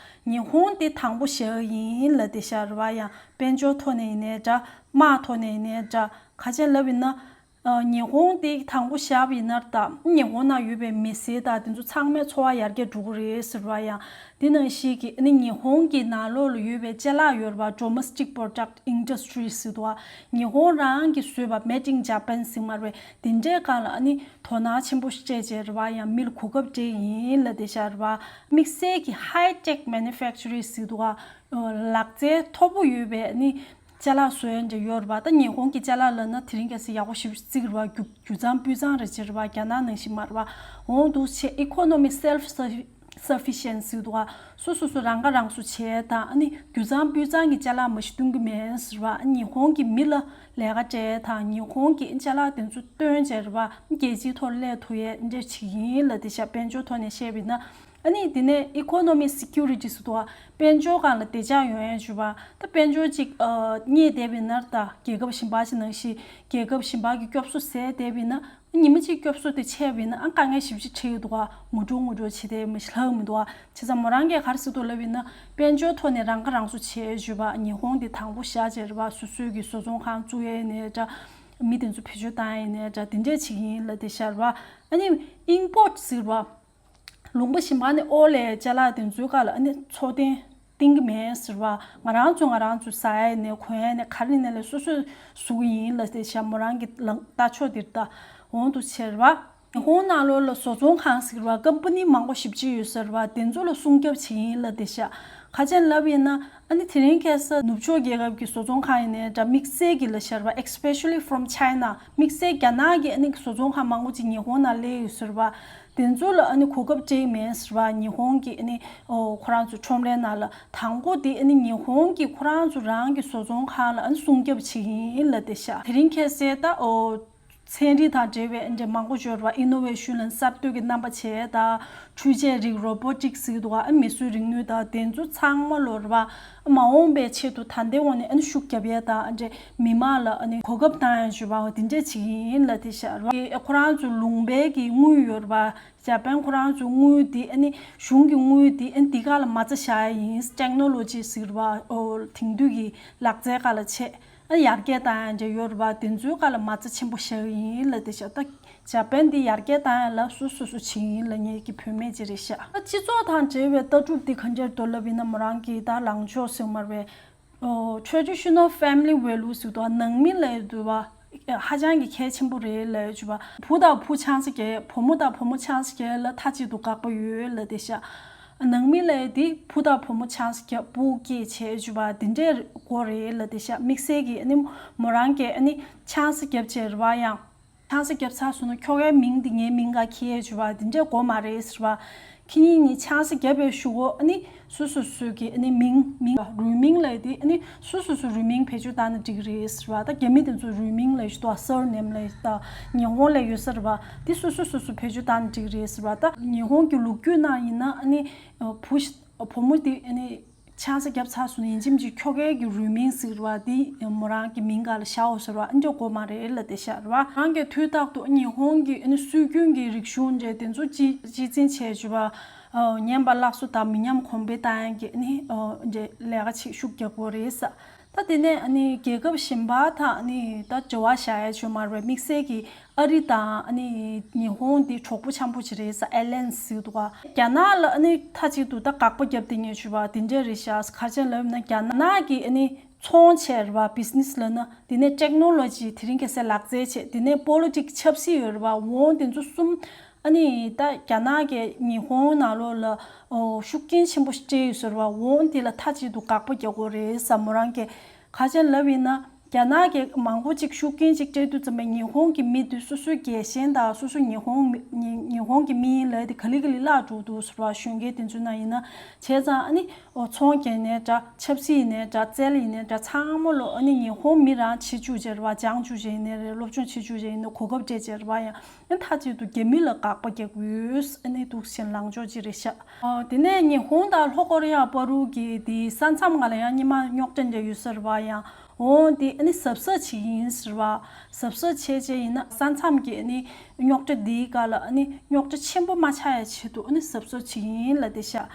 ཉི་ཧོང་དེ་དང་པོ་བཞག་ཡིན་ལབ་བསྡད་ཤག་རེད་པ། ཡང་དཔལ་འབྱོར་ཐོག་ནས་ཡིན་ནའི་འདྲ། དམག་ཐོག་ནས་ཡིན་ནའི་འདྲ། ག་རེ་ལབ་ཡིན་ན། ཨ་ཉི་ཧོང་དེ་དང་པོ་བཞག་པ་ཡིན་ན་ད་ཉི་ཧོང་ནང་ཡོད་པའི་མི་སེར་དང་དེ་ཚོ་ཚང་མའི་འཚོ་བ་ཡར་རྒྱས་འགྲོ་གི་རེད་ཟེར་བ། ཡང་དེ་ནང་བཞིན་གྱི་ཨ་ནི་ཉི་ཧོང་གི་ནང་ལོགས་ལ་ཡོད་པའི་ཅ་ལག་ཡོད་རེད་པ། Domestic Product Industry ཟེར་འདུག་ག་ཉི་ཧོང་རང་གིས་བཟོས་པ། Made in Japan ཟེར་མར་བས། དེ་འདྲའི་སྒང་ལ་ཨ་ནི་དོ་སྣང་ཆེན་པོ་སྤྲད་བྱས་རེད་པ། ཡང་མི་ལ་གོ་སྐབས་སྤྲད་ཡིན་ལབ་བསྡད་ཤག་རེད་པ། དམིགས་བསལ་གྱི་High Tech Manufacturing ཟེར་འདུག་ག་ལག་རྩལ་མཐོ་པོ་ཡོད་པའི་ཨ་ནི་ཅ་ལག་བཟོ་ཡ་འདྲ་ཡོད་རེད་པ། ད་ཉི་ཧོང་གི་ཅ་ལག་ལབ་ན་དེ་རིང་ཁ་སང་ཡག་པོ་ཞེ་པོ་ཅིག་རེད་པ། རྒྱུ་རྒྱུ་ཆ་སྤུས་གཙང་རེད་ཅེས་རེད་པ། རྒྱ་ནག་ནང་བཞིན་མ་རེད་པ། འོ་འདུག་བྱས། Economy self sufficient ཟེར་འདུག་ག་སོ་སོ་སོ་རང་ཁ་རང་གསོ་བྱས་དང་ཨ་ནི་རྒྱུ་ཆ་སྤུས་གཙང་གི་ཅ་ལག་མ་གཞི་བཏོན་གྱི་མེད་ཟེར་བ། ཉི་ཧོང་གི་མི་ལ་ལས་ཀ་སྤྲད་དང་ཉི་ཧོང་གི་ཅ་ལག་དེ་ཚོ་བཏོན་བྱས་རེད་པ། རྒྱལ་སྤྱིའི་ཐོག་སླེབས་ཐུབ་ཡས་འདྲ་ཅིག་ཡིན་ལབ་བསྡད་ཤག་དཔལ་འབྱོར་ཐོག་ནས་བཤད་པ་ཡིན་ན། ཨ་ནི་དེ་ནས་Economy Security ཟེར་འདུག་ག་དཔལ་འབྱོར་སྒང་ལ་བདེ་འཇགས་ཡོང་ཡས་བྱས་པ། ད་དཔལ་འབྱོར་ཅིག་ཨ་རྙེད་བསྡད་པ་ཡིན་ན། ད་རྒྱལ་ཁབ་གཞན་པ་ཅིག་ནང་བཞིན་རྒྱལ་ཁབ་གཞན་པ་གི་སྐྱོབ་གསོ་ཟེར་བསྡད་པ་ཡིན་ན། ཉི་མ་གཅིག་སྐྱོབ་གསོ་དེ་ཆད་པ་ཡིན་ན་ཨ་དཀའ་ངལ་ཞེ་པོ་ཅིག་འཕྲད་ཀྱི་འདུག་ག་ངུ་སྒྲོག་ངུ་སྒྲོག་བྱས་ཏེ་མི་ལྷག་མི་འདུག་ག་བྱས་ཙང་མོ་རང་གིས་ག་རེ་ཟེར་འདུག་ལབ་ཡིན་ན། དཔལ་འབྱོར་ཐོག་ནས་རང་ཁ་རང་གསོ་བྱས་བྱས་པ། ཉི་ཧོང་དེ་དང་པོ་བཞག་བྱས་རེད་པ། སོ་སོའི་གི་བཟོ་ཚོང་ཁང་བཙུགས་ཡས་ཡིན་ནའི་འདྲ། མི་དེ་ཚོ་བེད་སྤྱོད་བཏང་ཡས་ཡིན་ནའི་འདྲ། དེ་འདྲས་ཅིག་ཡིན་ལབ་བསྡད་ཤག་རེད་པ། ཨ་ནི་Import ཟེར་བ། ལུང་པ་གཞན་པ་ནས་ཨོ་ལས་ཅ་ལག་དེ་ཚོའི་སྒང་ལ་ཨ་ནི་འཚོ་རྟེན་བཏིང་གི་མེད་ཟེར་བ། ང་རང་ཚོ་ང་རང་ཚོ་ཟ་ཡ་ཡིན་ནའི་གོན་ཡ་ཡིན་ནའི་ག་རེ་ཡིན་ནའི་ལས་སོ་སོས་བཟོ་གི་ཡིན་ལབ་བསྡད་ཤག་མོ་རང་གི་ལངས་ལྟ་ཕྱོགས་དེ་རེད་ད། འོ་འདུག་བྱས་རེད་པ། ཉི་ཧོང་ནང་ལོགས་ལ་བཟོ་ཚོང་ཁང་ཟེར་བ། ཀམ་པ་ནི་མང་པོ་ཞེ་པོ་ཅིག་ཡོད་ཟེར་བ། དེ་ཚོ་ལ་སྲུང་སྐྱོབ་བྱེད་ཀྱི་ཡིན་ལབ་བསྡད་ཤག་ཁ་ཅན་ལབ་ཡིན་ན་ཨ་ནི་དེ་རིང་ཁ་སང་ནུབ་ཕྱོགས་རྒྱལ་ཁབ་ཀྱི་བཟོ་ཚོང་ཁང་ཡིན་ནའི་འདྲ་དམིགས་བསལ་གྱི་ལབ་ཤར་བ་especially from China དམིགས་བསལ་རྒྱ་ནག་གི་ཨ་ནི་བཟོ་ཚོང་ཁང་མང་པོ་ཅིག་ཉི་ཧོང་ནང་སླེབས་ཡོད་ཟེར་བ། དེ་ཚོ་ལ་ཨ་ནི་གོ་སྐབས་སྤྲད་མེད་ཟེར་བ། ཉི་ཧོང་གི་ཨ་ནི་ཨོ་ཁོ་རང་ཚོ་ཁྲོམ་རའི་ནང་ལ་དང་པོ་དེ་ཨ་ནི་ཉི་ཧོང་གི་ཁོ་རང་ཚོ་རང་གི་བཟོ་ཚོང་ཁང་ལ་ཨ་ནི་སྲུང་སྐྱོབ་བྱེད་ཀྱི་ཡིན་ལབ་བསྡད་ཤག་དེ་རིང་ཁ་སང་ད་ཨོ། ཚན་རིག་དང་འབྲེལ་བའི་འདྲ་མང་པོ་འབྱོར་བ་innovation གསར་གཏོད་ཀྱི་རྣམ་པ་བྱས་དང་འཕྲུལ་ཆས་རིགས་robotics ཟེར་གྱི་འདུག་ག་ཨ་མིས་བཟོས་རིག་ནུས་དང་དེ་ཚོ་ཚང་མ་ལོར་བ་མ་འོངས་པའི་ཆེད་དུ་ད་ལྟའི་འོག་ནས་ཨ་ནི་ཤུགས་རྒྱབ་ཡས་དང་འདྲ་མི་མང་ལ་ཨ་ནི་གོ་སྐབས་བཏང་ཡས་འབྱོར་བ་འོ་དེ་འདྲ་བྱེད་ཀྱི་ཡིན་ལབ་བསྡད་ཤག་ར་བ། ཁོ་རང་ཚོ་ལུང་པའི་གི་དངུལ་ཡོད་ར་བ། ཇ་པན་ཁོ་རང་ཚོ་དངུལ་དེ་ཨ་ནི་གཞུང་གི་དངུལ་དེ་ཨ་ནི་དེ་ག་ལ་མ་རྩ་བཞག་ཡས་ཡིན། technology ཟེར་བ་འོ་དེང་དུས་ཀྱི་ལག་རྩལ་ག་ལ་བྱས། ཨ་ཡར་རྒྱས་བཏང་ཡ་འདྲ་ཡོད་རེད་པ། དེ་ཚོའི་སྒང་ལ་མ་རྩ་ཆེན་པོ་བཞག་གི་ཡིན་ལབ་བསྡད་ཤག་ད་ཇ་པན་འདི་ཡར་རྒྱས་བཏང་ཡ་ལ་སོ་སོ་སོ་བྱེད་ཀྱི་ཡིན་ལབ་མཁན་གྱི་བུད་མེད་ཅིག་རེད་ཤག་ཨ་སྤྱི་ཚོགས་དང་འབྲེལ་བའི་ལྟ་གྲུབ་འདི་ག་འདྲ་འདུག་ལབ་ཡིན་ན་མོ་རང་གིས་ད་ལངས་ཕྱོགས་ཟེར་མར་བའི་ཨོ་traditional family values ཟེར་འདུག་ནང་མི་ལབ་འདུག་བ། ཧ་ཅང་གི་གལ་ཆེན་པོ་རེད་ལབ་ཡོད་བ། བུ་དང་བུ་ཆང་ས་རྒྱབ། བུ་མོ་དང་བུ་མོ་ཆང་ས་རྒྱབ་ལ་མཐའ་གཅིག་ཏུ་དགག་པ་ཡོད་ལབ་བསྡད་ཤག་ནང་མི་ལབ་ཡ་དེ་བུ་དང་བུ་མོ་ཆང་ས་རྒྱབ། བུ་སྐྱེས་བྱས་བྱུང་བ་དེ་འདྲའི་སྐོར་རེད་ལབ་བསྡད་ཤག་དམིགས་བསལ་གྱི་ཨ་ནི་མོ་རང་གིས་ཨ་ནི་ཆང་ས་རྒྱབ་བྱས་རེད་བ། ཡང་ཆང་ས་རྒྱབ་ཚར་སོང་ན་ཁྱོ་གའི་མིང་དེ་ངའི་མིང་ག་འཁྱེར་ཡས་བྱུང་བ་དེ་འདྲའི་དགོས་མ་རེད་ཟེར་བ། ཁྱེད་གཉིས་གཉིས་ཆང་ས་རྒྱབ་པའི་གཞུག་གུ་ཨ་ནི་སོ་སོ་སོ་གི་ཨ་ནི་མིང་མིང་རུས་མིང་ལབ་ཡ་དེ་ཨ་ནི་སོ་སོ་སོ་རུས་མིང་བེད་སྤྱོད་བཏང་ན་འགྲིག་གི་རེད་ཟེར་བ། ད་རྒྱ་མི་དེ་ཚོ་རུས་མིང་ལབ་ཡ་ཞིག་འདུག་ཨ། surname ལབ་ཡ་ཞིག་ད་ཉི་ཧོང་ལ་ཡོད་ས་རེད་བ། དེ་སོ་སོ་སོ་སོ་བེད་སྤྱོད་བཏང་ན་འགྲིག་གི་རེད་ཟེར་བ། ད་ཉི་ཧོང་གི་ལོ་རྒྱུས་ནང་ཡིན་ན་ཨ་ནི་བུ་བུ་མོ་དེ་ཨ་ནི་ཆང་ས་བརྒྱབ་ཚར་སོང་ན་ཡིན་གཅིག་མིན་གཅིག་ཁྱོ་གའི་གི་རུས་མིང་ཟེར་བ་དེ་མོ་རང་གི་མིང་སྒང་ལ་བཞག་འོ་ཟེར་བ་ཨ་འདྲ་དགོས་མ་རེད་ལབ་བསྡད་ཤག་རེད་བ། རང་གི་དུས་རྟག་ཏུ་ཉི་ཧོང་གི་ཨ་ནི་སྲོལ་རྒྱུན་གྱི་རིག་གཞུང་འདྲ་དེ་ཚོ་གཅེས་གཅེས་འཛིན་བྱས་བྱུང་བ། ཨ་ཉམས་པ་སླར་གསོ་དང་མི་ཉམས་གོང་འཕེལ་བཏང་ཡག་གི་ཨ་ནི་ཨ་འདྲ་ལས་ཀ་ཅིག་ཤུགས་རྒྱག་དགོས་རེད་ས། ད་དེ་ནས་ཨ་ནི་རྒྱལ་ཁབ་གཞན་པ་དང་ཨ་ནི་ད་འབྲེལ་བ་བཞག་ཡ་བྱུང་མ་རེད། དམིགས་བསལ་གྱི་ཨ་རི་དང་ཨ་ནི་ཉི་ཧོང་འདི་གྲོགས་པོ་འཆམ་པོ་ཅིག་རེད་ས། ཨེ་ལན་ཟེར་འདུག་ག་རྒྱ་ནག་ལ་ཨ་ནི་མཐའ་གཅིག་ཏུ་ད་དགག་པ་བརྒྱབ་བསྡད་མཁན་བྱུང་བ་དེ་འདྲ་རེད་ཤག་ག་རེ་བྱས་ལབ་ན་རྒྱ་ནག་གི་ཨ་ནི་ཚོང་བྱས་རེད་བ། བི་ཛི་ནེ་སི་ལབ་ན་དེ་ནས་ཊེག་ནོ་ལོ་ཇི་དེ་རིང་ཁ་སང་ལག་རྩལ་བྱས། དེ་ནས་པོ་ལི་ཊིག་ཆབ་སྲིད་ཡོད་རེད་བ། འོ་དེ་ཚོ་གསུམ། ཨ་ནི་ད་རྒྱ་ནག་གིས་ཉི་ཧོང་ནང་ལོགས་ལ་ཨོ་ཤུགས་རྐྱེན་ཆེན་པོ་ཞིག་སྤྲད་ཡོད་ཟེར་བ། འོ་དེ་ལ་མཐའ་གཅིག་ཏུ་དགག་པ་རྒྱག་དགོས་རེད་ས། མོ་རང་གིས་ག་རེ་བྱས་ལབ་ཡིན་ན་རྒྱ་ནག་གིས་མང་པོ་ཅིག་ཤུགས་རྐྱེན་ཅིག་སྤྲད་དུས་ཙམ་པ་ཉི་ཧོང་གི་མི་དེ་སོ་སོའི་རྒྱལ་ཞེན་དང་སོ་སོ་ཉི་ཧོང་མི་ཉི་ཉི་ཧོང་གི་མི་ཡིན་ལབ་དེ་ག་ལེ་ག་ལེ་བརླག་འགྲོ་འདུག་ཟེར་བ། གཞོན་སྐྱེས་དེ་ཚོའི་ནང་ཡིན་ན་བྱས་ཙང་ཨ་ནི་ཨོ་ཚོང་རྒྱག་ནའི་འདྲ། ཆབ་སྲིད་ཡིན་ནའི་འདྲ། རྩལ་ཡིན་ནའི་འདྲ། ཚང་མ་ལོ་ཨ་ནི་ཉི་ཧོང་མི་རང་བྱེད་བཅུག་བྱས་རེད་བ། སྦྱང་བཅུག་བྱས་ཡིན་ནའི་རེད། སློབ་སྦྱོང་བྱེད་བཅུག་བྱས་ཡིན་ནའི་གོ་སྐབས་སྤྲད་བྱས་རེད་བ། ཡང་ཨ་མཐའ་གཅིག་ཏུ་རྒྱ་མི་ལ་དགག་པ་རྒྱག་དགོས་ཨ་ནི་འདུག་ཟེར་ལངས་ཕྱོགས་ཅིག་རེད་ཤག་ཨ་དེ་ནས་ཉི་ཧོང་དང་ལྷོ་ཀོ་རི་ཡ་བར་དུ་གི་དེ་ས་མཚམས་སྒང་ལ་ཡང་སྔོན་མ་རྙོག་དྲ་འདྲ་ཡོད་ས་རེད་བ། ཡང་འོ་དེ་ཨ་ནི་གཟབ་གཟབ་བྱེད་ཀྱི་ཡིན་ཟེར་བ། གཟབ་གཟབ་བྱས་བྱས་ཡིན་ན་ས་མཚམས་ཀྱི་ཨ་ནི་རྙོག་དྲ་དེའི་སྒང་ལ་ཨ་ནི་རྙོག་དྲ་ཆེན་པོ་མ་ཆགས་ཡ་ཆེད་དུ་ཨ་ནི་གཟབ་གཟབ་བྱེད་ཀྱི་ཡིན་ལབ་བསྡད་ཤག་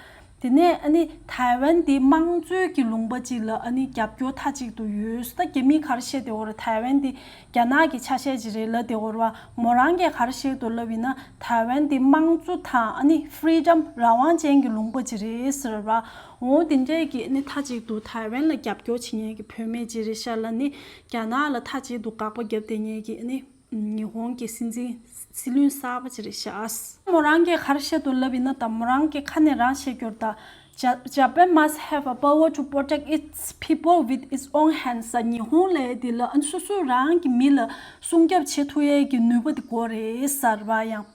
དེ་ནས་ཨ་ནི་ཐའེ་ཝན་དེ་དམངས་གཙོའི་གི་ལུང་པ་ཅིག་ལ་ཨ་ནི་རྒྱབ་སྐྱོར་མཐའ་གཅིག་ཏུ་ཡོད། ད་རྒྱ་མིས་ག་རེ་བཤད་བསྡད་ཡོད་རེད། ཐའེ་ཝན་དེ་རྒྱ་ནག་གི་ཆ་ཤས་ཅིག་རེད་ལབ་བསྡད་ཡོད་རེད་བ། མོ་རང་གིས་ག་རེ་བཤད་འདུག་ལབ་ཡིན་ན་ཐའེ་ཝན་དེ་དམངས་གཙོ་དང་ཨ་ནི་ཧྥི་རི་ཌམ་རང་དབང་ཅན་གྱི་ལུང་པ་ཅིག་རེད་ཟེར་བ། འོ་དེ་འདྲས་ཀྱི་ཨ་ནི་མཐའ་གཅིག་ཏུ་ཐའེ་ཝན་ལ་རྒྱབ་སྐྱོར་བྱེད་མཁན་གྱི་བུད་མེད་ཅིག་རེད་ཤག་ལབ་ནི་རྒྱ་ནག་ལ་མཐའ་གཅིག་ཏུ་དགག་པ་བརྒྱབ་བསྡད་མཁན་གྱི་ཨ་ནི། ཉི་ཧོང་གི་སྲིད་འཛིན་སྲིད་བློན་གསར་པ་ཅིག་རེད་ཤག་མོ་རང་གིས་ག་རེ་བཤད་འདུག་ལབ་ཡིན་ན་ད་མོ་རང་གི་ཁ་ནས་རང་བཤད་རྒྱུར་ད། Ja- Japan must have a power to protect its people with its own hands ཟེར། ཉི་ཧོང་ལབ་ཡ་དེ་ལ་ཨ་ནི་སོ་སོ་རང་གི་མི་ལ་སྲུང་སྐྱོབ་བྱེད་ཐུབ་ཡས་ཀྱི་ནུས་པ་དེ་དགོས་རེད་ཟེར་བ་ཡང་།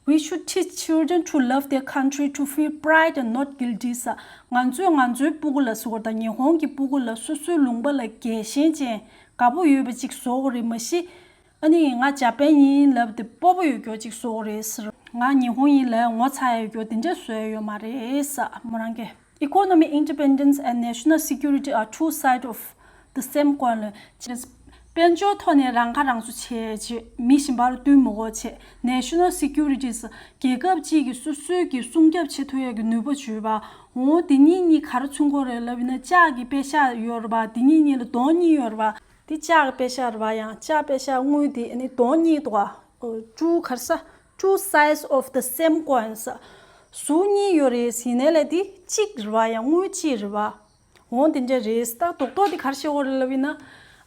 We should teach children to love their country, to feel pride and not guilty ཟེར། ང་ཚོས་ང་ཚོའི་སྤུ་གུ་ལ་ཟེར་བ་དང་ཉི་ཧོང་གི་སྤུ་གུ་ལ་སོ་སོའི་ལུང་པ་ལ་རྒྱལ་ཞེན་ཅན་དགའ་པོ་ཡོད་པ་ཅིག་བཟོ་དགོས་རེད། མ་གཞི། ཨ་ནི་ང་ཇ་པན་ཡིན་ལབ་དེ་སྤོབས་པ་ཡོད་རྒྱུ་ཅིག་བཟོ་དགོས་རེད་ཟེར། ང་ཉི་ཧོང་ཡིན་ལབ་ངོ་ཚ་ཡ་ཡོད་རྒྱུ་དེ་འདྲ་བཟོས་ཡོད་མ་རེད་ཟེར་མོ་རང་གིས། Economic independence and national security are two sides of the same coin ལབ། དཔལ་འབྱོར་ཐོག་ནས་རང་ཁ་རང་གསོ་བྱས་བྱས་མི་གཞན་པར་བསྟུན་མི་དགོས་བྱས། National security ཟེར་རྒྱལ་ཁབ་གཅིག་གིས་སོ་སོའི་གི་སྲུང་སྐྱོབ་བྱེད་ཐུབ་ཡ་གི་ནུས་པ་བྱོས་པ། འོ་དེ་གཉིས་གཉིས་ག་རེ་མཚུངས་ཀྱི་རེད་ལབ་ཡིན་ན་ལྕགས་ཀྱི་པད་ཤག་ཡོད་རེད་པ། དེ་གཉིས་གཉིས་ལ་གདོང་གཉིས་ཡོད་རེད་པ། དེ་ལྕགས་ཀྱི་པད་ཤག་རེད་པ། ཡང་ལྕགས་པད་ཤག་དངུལ་དེ་ཨ་ནི་གདོང་གཉིས་འདུག་ག་ཨོ། two ག་རེ་ཟ། two sides of the same coin ཟེར། ཟུར་གཉིས་ཡོད་རེད། ཡིན་ནའི་ལས་དེ་གཅིག་རེད་པ། ཡང་དངུལ་གཅིག་རེད་པ། འོ་དེ་འདྲ་རེད། ད་རྡོག་རྡོག་དེ་ག་རེ་བཤད་ཀྱི་རེད་ལབ་ཡིན་ན།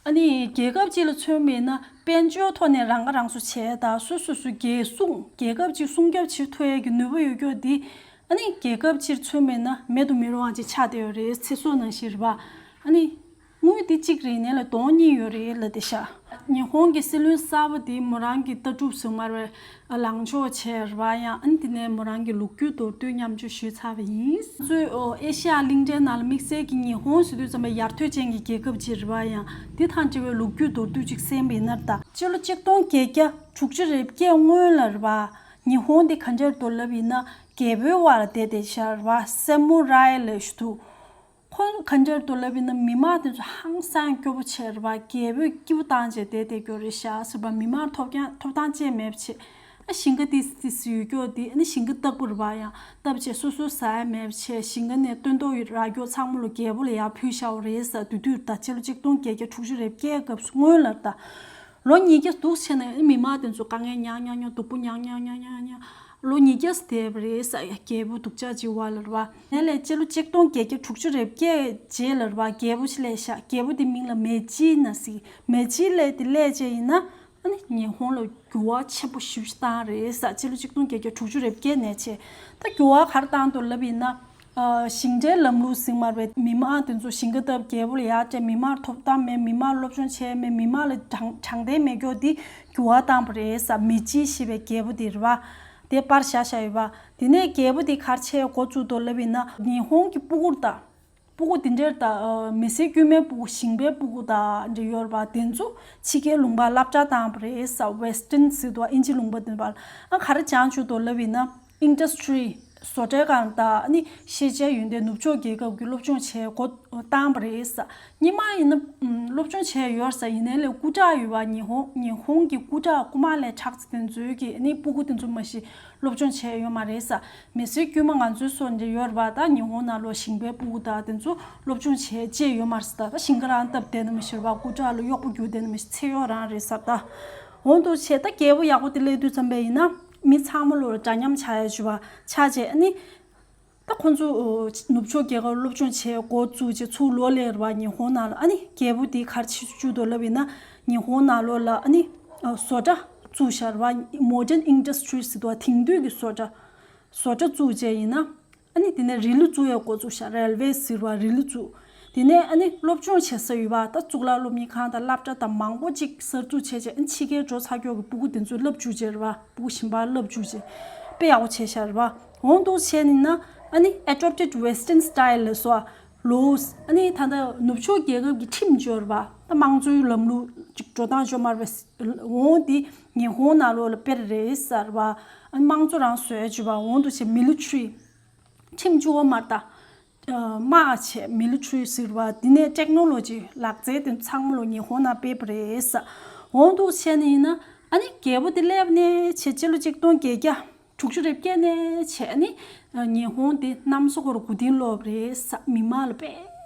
ཨ་ནི་རྒྱལ་ཁབ་གཅིག་ལ་མཚོན་པ་ཡིན་ན་དཔལ་འབྱོར་ཐོག་ནས་རང་ཁ་རང་གསོ་བྱས་དང་སོ་སོ་སོ་རྒྱལ་སྲུང་རྒྱལ་ཁབ་གཅིག་སྲུང་སྐྱོབ་བྱེད་ཐུབ་ཡས་ཀྱི་ནུས་པ་ཡོད་རྒྱུ་དེ། ཨ་ནི་རྒྱལ་ཁབ་སྤྱིར་མཚོན་པས་ན་མེད་དུ་མི་རུང་བ་ཅིག་ཆགས་བསྡད་ཡོད་རེད། ཚེ་སྲོག་ནང་བཞིན་རེད་པ། ཨ་ནི་དངུལ་འདི་གཅིག་རེ་ཡིན་ནའི་ལ་དོང་གཉིས་ཡོད་རེད་ལབ་བསྡད་ཤག་ཉི་ཧོང་གི་སྲིད་བློན་གསར་པ་འདི་མོ་རང་གི་ལྟ་གྲུབ་ཟུར་མར་བའི་ལངས་ཕྱོགས་བྱས་རེད་པ། ཡང་ཨ་ནི་དེ་ནས་མོ་རང་གི་ལོ་རྒྱུས་མདོར་བསྡུས་མཉམ་སྤྱོད་ཞུས་ཚར་བ་ཡིན། གཙོས་ཨེ་ཤ་ཡ་གླིང་ཕྲན་ནང་ལ་དམིགས་བསལ་གྱི་ཉི་ཧོང་ཟེར་དུས་ཙམ་པ་ཡར་ཐོན་ཅན་གྱི་རྒྱལ་ཁབ་ཅིག་རེད་པ། ཡང་འདི་དང་འབྲེལ་བའི་ལོ་རྒྱུས་མདོར་བསྡུས་ཅིག་གསན་པ་ཡིན་ན་ད། སྤྱི་ལོ་གཅིག་སྟོང་བརྒྱད་བརྒྱ་དྲུག་ཅུ་རེ་བརྒྱད་སྔོན་ལ་རེད་པ། ཉི་ཧོང་འདི་ག་འདྲ་འདྲ་ལབ་ཡིན་ན་རྒྱལ་པོའི་དབར་ལ་བསྡད་བསྡད་ཤག་རེད་པ། སེ་མུ་རའི་ལབ་ཞུ་དུས། ཁོ་ག་འདྲ་འདྲ་ལབ་ཡིན་ན་མི་མང་དེ་ཚོ་ཧང་སང་སྐྱོ་པོ་བྱས་རེད་པ། རྒྱལ་པོས་སྐྱིད་པོ་བཏང་བྱས་བསྡད་བསྡད་རྒྱུ་རེད་ཤག་ཟེར་བ། མི་མང་ཐོབ་ཀྱང་ཐོབ་ཐང་ཅན་མེད་པ་བྱས། ཨ་ཞིང་ཁ་ཏིས་ཏིས་ཡོད་རྒྱུ་དེ་ཨ་ནི་ཞིང་ཁ་བཏབ་པ་རེད་པ། ཡང་བཏབ་བྱས་སོ་སོ་ཟ་ཡ་མེད་པ་བྱས། ཞིང་ཁ་ནས་སྟོན་ཐོག་རག་རྒྱུ་ཚང་མ་ལོ་རྒྱལ་པོ་ལ་ཡར་ཕུལ་བཞག་པ་རེད་ཟེར། དེ་དུས་ད་སྤྱི་ལོ་གཅིག་སྟོང་བརྒྱད་བརྒྱ་དྲུག་ཅུ་རེ་བརྒྱད་སྐབས་སུ་སྔོན་ལ་ད། ལོ་ཉིས་བརྒྱ་འདུག་བྱས་ནས་མི་མང་དེ་ཚོ་དཀའ་ངལ་མྱངས་མྱངས་མྱངས། སྡུག་པོ་མྱངས་མྱངས་མྱངས་མྱངས་མྱངས། ལོ་ཉིས་བརྒྱ་བསྡད་པ་རེད་ཟེར། ཡ་རྒྱལ་པོ་སྡུག་ཅག་ཅིག་བ་ལ་རེད་པ། དེ་ནས་ལས་སྤྱི་ལོ་གཅིག་སྟོང་བརྒྱད་བརྒྱ་དྲུག་ཅུ་རེ་བརྒྱད་རྗེས་ལ་རེད་པ། རྒྱལ་པོ་ཞིག་སླེབས་ཤག་རྒྱལ་པོ་དེ་མིང་ལ་མེ་ཇི་ན་ཟེར། མེ་ཇི་ལབ་དེ་སླེབས་བྱས་ཡིན་ན་ཨ་ནི་ཉི་ཧོང་ལ་འགྱུར་བ་ཆེན་པོ་ཞེ་པོ་ཞིག་བཏང་རེད་ཟེར། སྤྱི་ལོ་གཅིག་སྟོང་བརྒྱད་བརྒྱ་དྲུག་ཅུ་རེ་བརྒྱད་ནས་བྱས། ད་འགྱུར་བ་ག་རེ་བཏང་འདུག་ལབ་ཡིན་ན། ཨ་ཞིང་བྲན་ལམ་ལུགས་ཟེར་མ་རེད་པས། མི་མང་དེ་ཚོ་ཞིང་ཁ་བཏབ་རྒྱལ་པོ་ལ་ཡར་སྤྲད། མི་མང་ཐོབ་ཐང་མེད། མི་མང་སློབ་སྦྱོང་བྱས་མེད། མི་མང་ལ་དྲང་དྲང་བདེན་མེད་རྒྱུ་དེ་འགྱུར་བ་བཏང་པ་རེད་ཟེར། མེ་ཇི་ཞེས་པའི་རྒྱལ་པོ་དེ་རེད་པ། དེ་པར་བཞག་བཞག་ཡོད་པ། དེ་ནས་རྒྱལ་པོ་དེ་ག་རེ་བྱས་འགོ་བཙུགས་འདུག་ལབ་ཡིན་ན། ཉི་ཧོང་གི་སྤུ་གུར་ད། སྤུ་གུ་དེ་འདྲར་ད་མི་སེར་དཀྱུས་མའི་སྤུ་གུ། ཞིང་པའི་སྤུ་གུ་དང་འདྲ་ཡོད་རེད་པ། དེ་ཚོ་ཕྱི་རྒྱལ་ལུང་པར་སློབ་གྲྭ་བཏང་པ་རེད་ཟེར། Western་ཟེར་འདུག་ཨིན་ཇི་ལུང་པ་དེ་པར། ཨ་ག་རེ་སྦྱངས་བཅུག་འདུག་ལབ་ཡིན་ན། Industry། བཟོ་གྲྭའི་སྒང་དང་ཨ་ནི་ཤེས་བྱའི་ཡོན་ཏན། ནུབ་ཕྱོགས་རྒྱལ་ཁབ་ཀྱི་སློབ་སྦྱོང་བྱེད་འགོ་བཏང་པ་རེད་ཟེར། སྔོན་མ་ཡིན་ན་ཨམ་སློབ་སྦྱོང་བྱས་ཡོད་ཟེར། ཡིན་ནའི་ལས་སྐུ་དྲག་ཡོད་པ། ཉི་ཧོང་ཉི་ཧོང་གི་སྐུ་དྲག་རྐུ་མ་ལས་དྲག་ཙམ་དེ་ཚོའི་གི་ཨ་ནི་སྤུ་གུ་དེ་ཚོ་མ་གཞི་སློབ་སྦྱོང་བྱས་ཡོད་མ་རེད་ཟེར། མི་སེར་དཀྱུས་མ་ང་ཚོའི་བཟོ་འདྲ་ཡོད་རེད་པ། ད་ཉི་ཧོང་ནང་ལོགས་ཞིང་པའི་སྤུ་གུ་དང་དེ་ཚོ་སློབ་སྦྱོང་བྱས་བྱས་ཡོད་མ་རེད་ཟེར། ད་ད་ཞིང་ཁ་རང་བཏབ་བསྡད་ན་མ་གཞི་རེད་པ། སྐུ་དྲག་ལ་གཡོག་པོ་རྒྱུག་བསྡད་ན་མ་གཞི་ཚེ་གཡོག་རང་རེད་ཟེར། ད་འོང་འདུག་བྱས། ད་རྒྱལ་པོ་ཡག་པོ་དེ་སླེབས་དུས་ཙམ་པ་ཡིན་ན་མི་ཚང་མ་ལོ་ལ་འདྲ་མཉམ་ཆགས་ཡ་བྱུང་བ་ཆགས་བྱས། ཨ་ནི་ད་ཁོང་ཚོ་ནུབ་ཕྱོགས་རྒྱལ་ཁབ་སློབ་སྦྱོང་བྱས་འགོ་བཙུགས་བྱས་ཚུར་ལོག་སླེབས་རེད་པ། ཉི་ཧོང་ནང་ལ། ཨ་ནི་རྒྱལ་པོ་དེ་ག་རེ་བྱེད་བཅུག་འདུག་ལབ་ཡིན་ན། ཉི་ཧོང་ནང་ལོགས་ལ་ཨ་ནི་བཟོ་གྲྭ་བཙུགས་བཞག་རེད་པ། Modern Industries་ཟེར་འདུག་དེང་དུས་ཀྱི་བཟོ་གྲྭ། བཟོ་གྲྭ་བཙུགས་བྱས་ཡིན་ན། ཨ་ནི་དེ་ནས་རི་ལི་བཙུགས་ཡ་འགོ་བཙུགས་ཤག Railway་ཟེར་བ་རི་ལི་བཙུགས། དེ་ནས་ཨ་ནི་སློབ་སྦྱོང་བྱེད་ས་ཡོད་པ། ད་གཙུག་ལག་སློབ་གཉེར་ཁང་དང་སློབ་གྲྭ་དང་མང་པོ་ཅིག་གསར་འཛུགས་བྱས་བྱས། ཨ་ནི་ཕྱི་རྒྱལ་འགྲོ་ཚར་རྒྱུ་གི་སྤུ་གུ་དེ་ཚོ་བསླབ་བཅུག་བྱས་རེད་པ། སྤུ་གུ་གཞན་པ་བསླབ་བཅུག་བྱས་དཔེ་ཡག་པོ་བྱས་ཤག་རེད་པ། འོང་འདུག་བྱས་ནི་ན། ཨ་ནི་Adopted Western Style་ལབ་སོགས་ལོས། ཨ་ནི་ད་ལྟ་ནུབ་ཕྱོགས་རྒྱལ་ཁབ་ཀྱི་ཁྲིམས་ཡོད་རེད་པ། ད་དམངས་གཙོའི་ལམ་ལུགས་ཅིག་འགྲོ་སྟངས་ཡོད་མ་རེད་པས། འོང་དེ་ཉི་ཧོང་ནང་ལོགས་ལ་སྤེལ་རེད་ཟེར་བ། ཨ་ནི་དམངས་གཙོ་རང་བཟོས་བྱས་པ། འོང་འདུག་བྱས་Military། ཁྲིམས་བཅུ་བ་མ་ད། དམག་བྱས་Military་ཟེར་བ། དེ་ནས་Technology་ལག་རྩལ་དེ་ཚང་མ་ལོ་ཉི་ཧོང་ནང་སྤེལ་བ་རེད་ཟེར། འོང་འདུག་བྱས་ནི་ཡིན་ན། ཨ་ནི་རྒྱལ་པོ་དེ་སླེབས་ནས་བྱས་སྤྱི་ལོ་གཅིག་སྟོང་བརྒྱད་བརྒྱ་དྲུག་ཅུ་རེ་བརྒྱད་ནས་བྱས། ཨ་ནི་ཉི་ཧོང་དེ་གནམ་ས་ཁོར་མགོ་རྟིང་སློག་པ་རེད་ཟེར། མི་མང་ལ་དཔེ་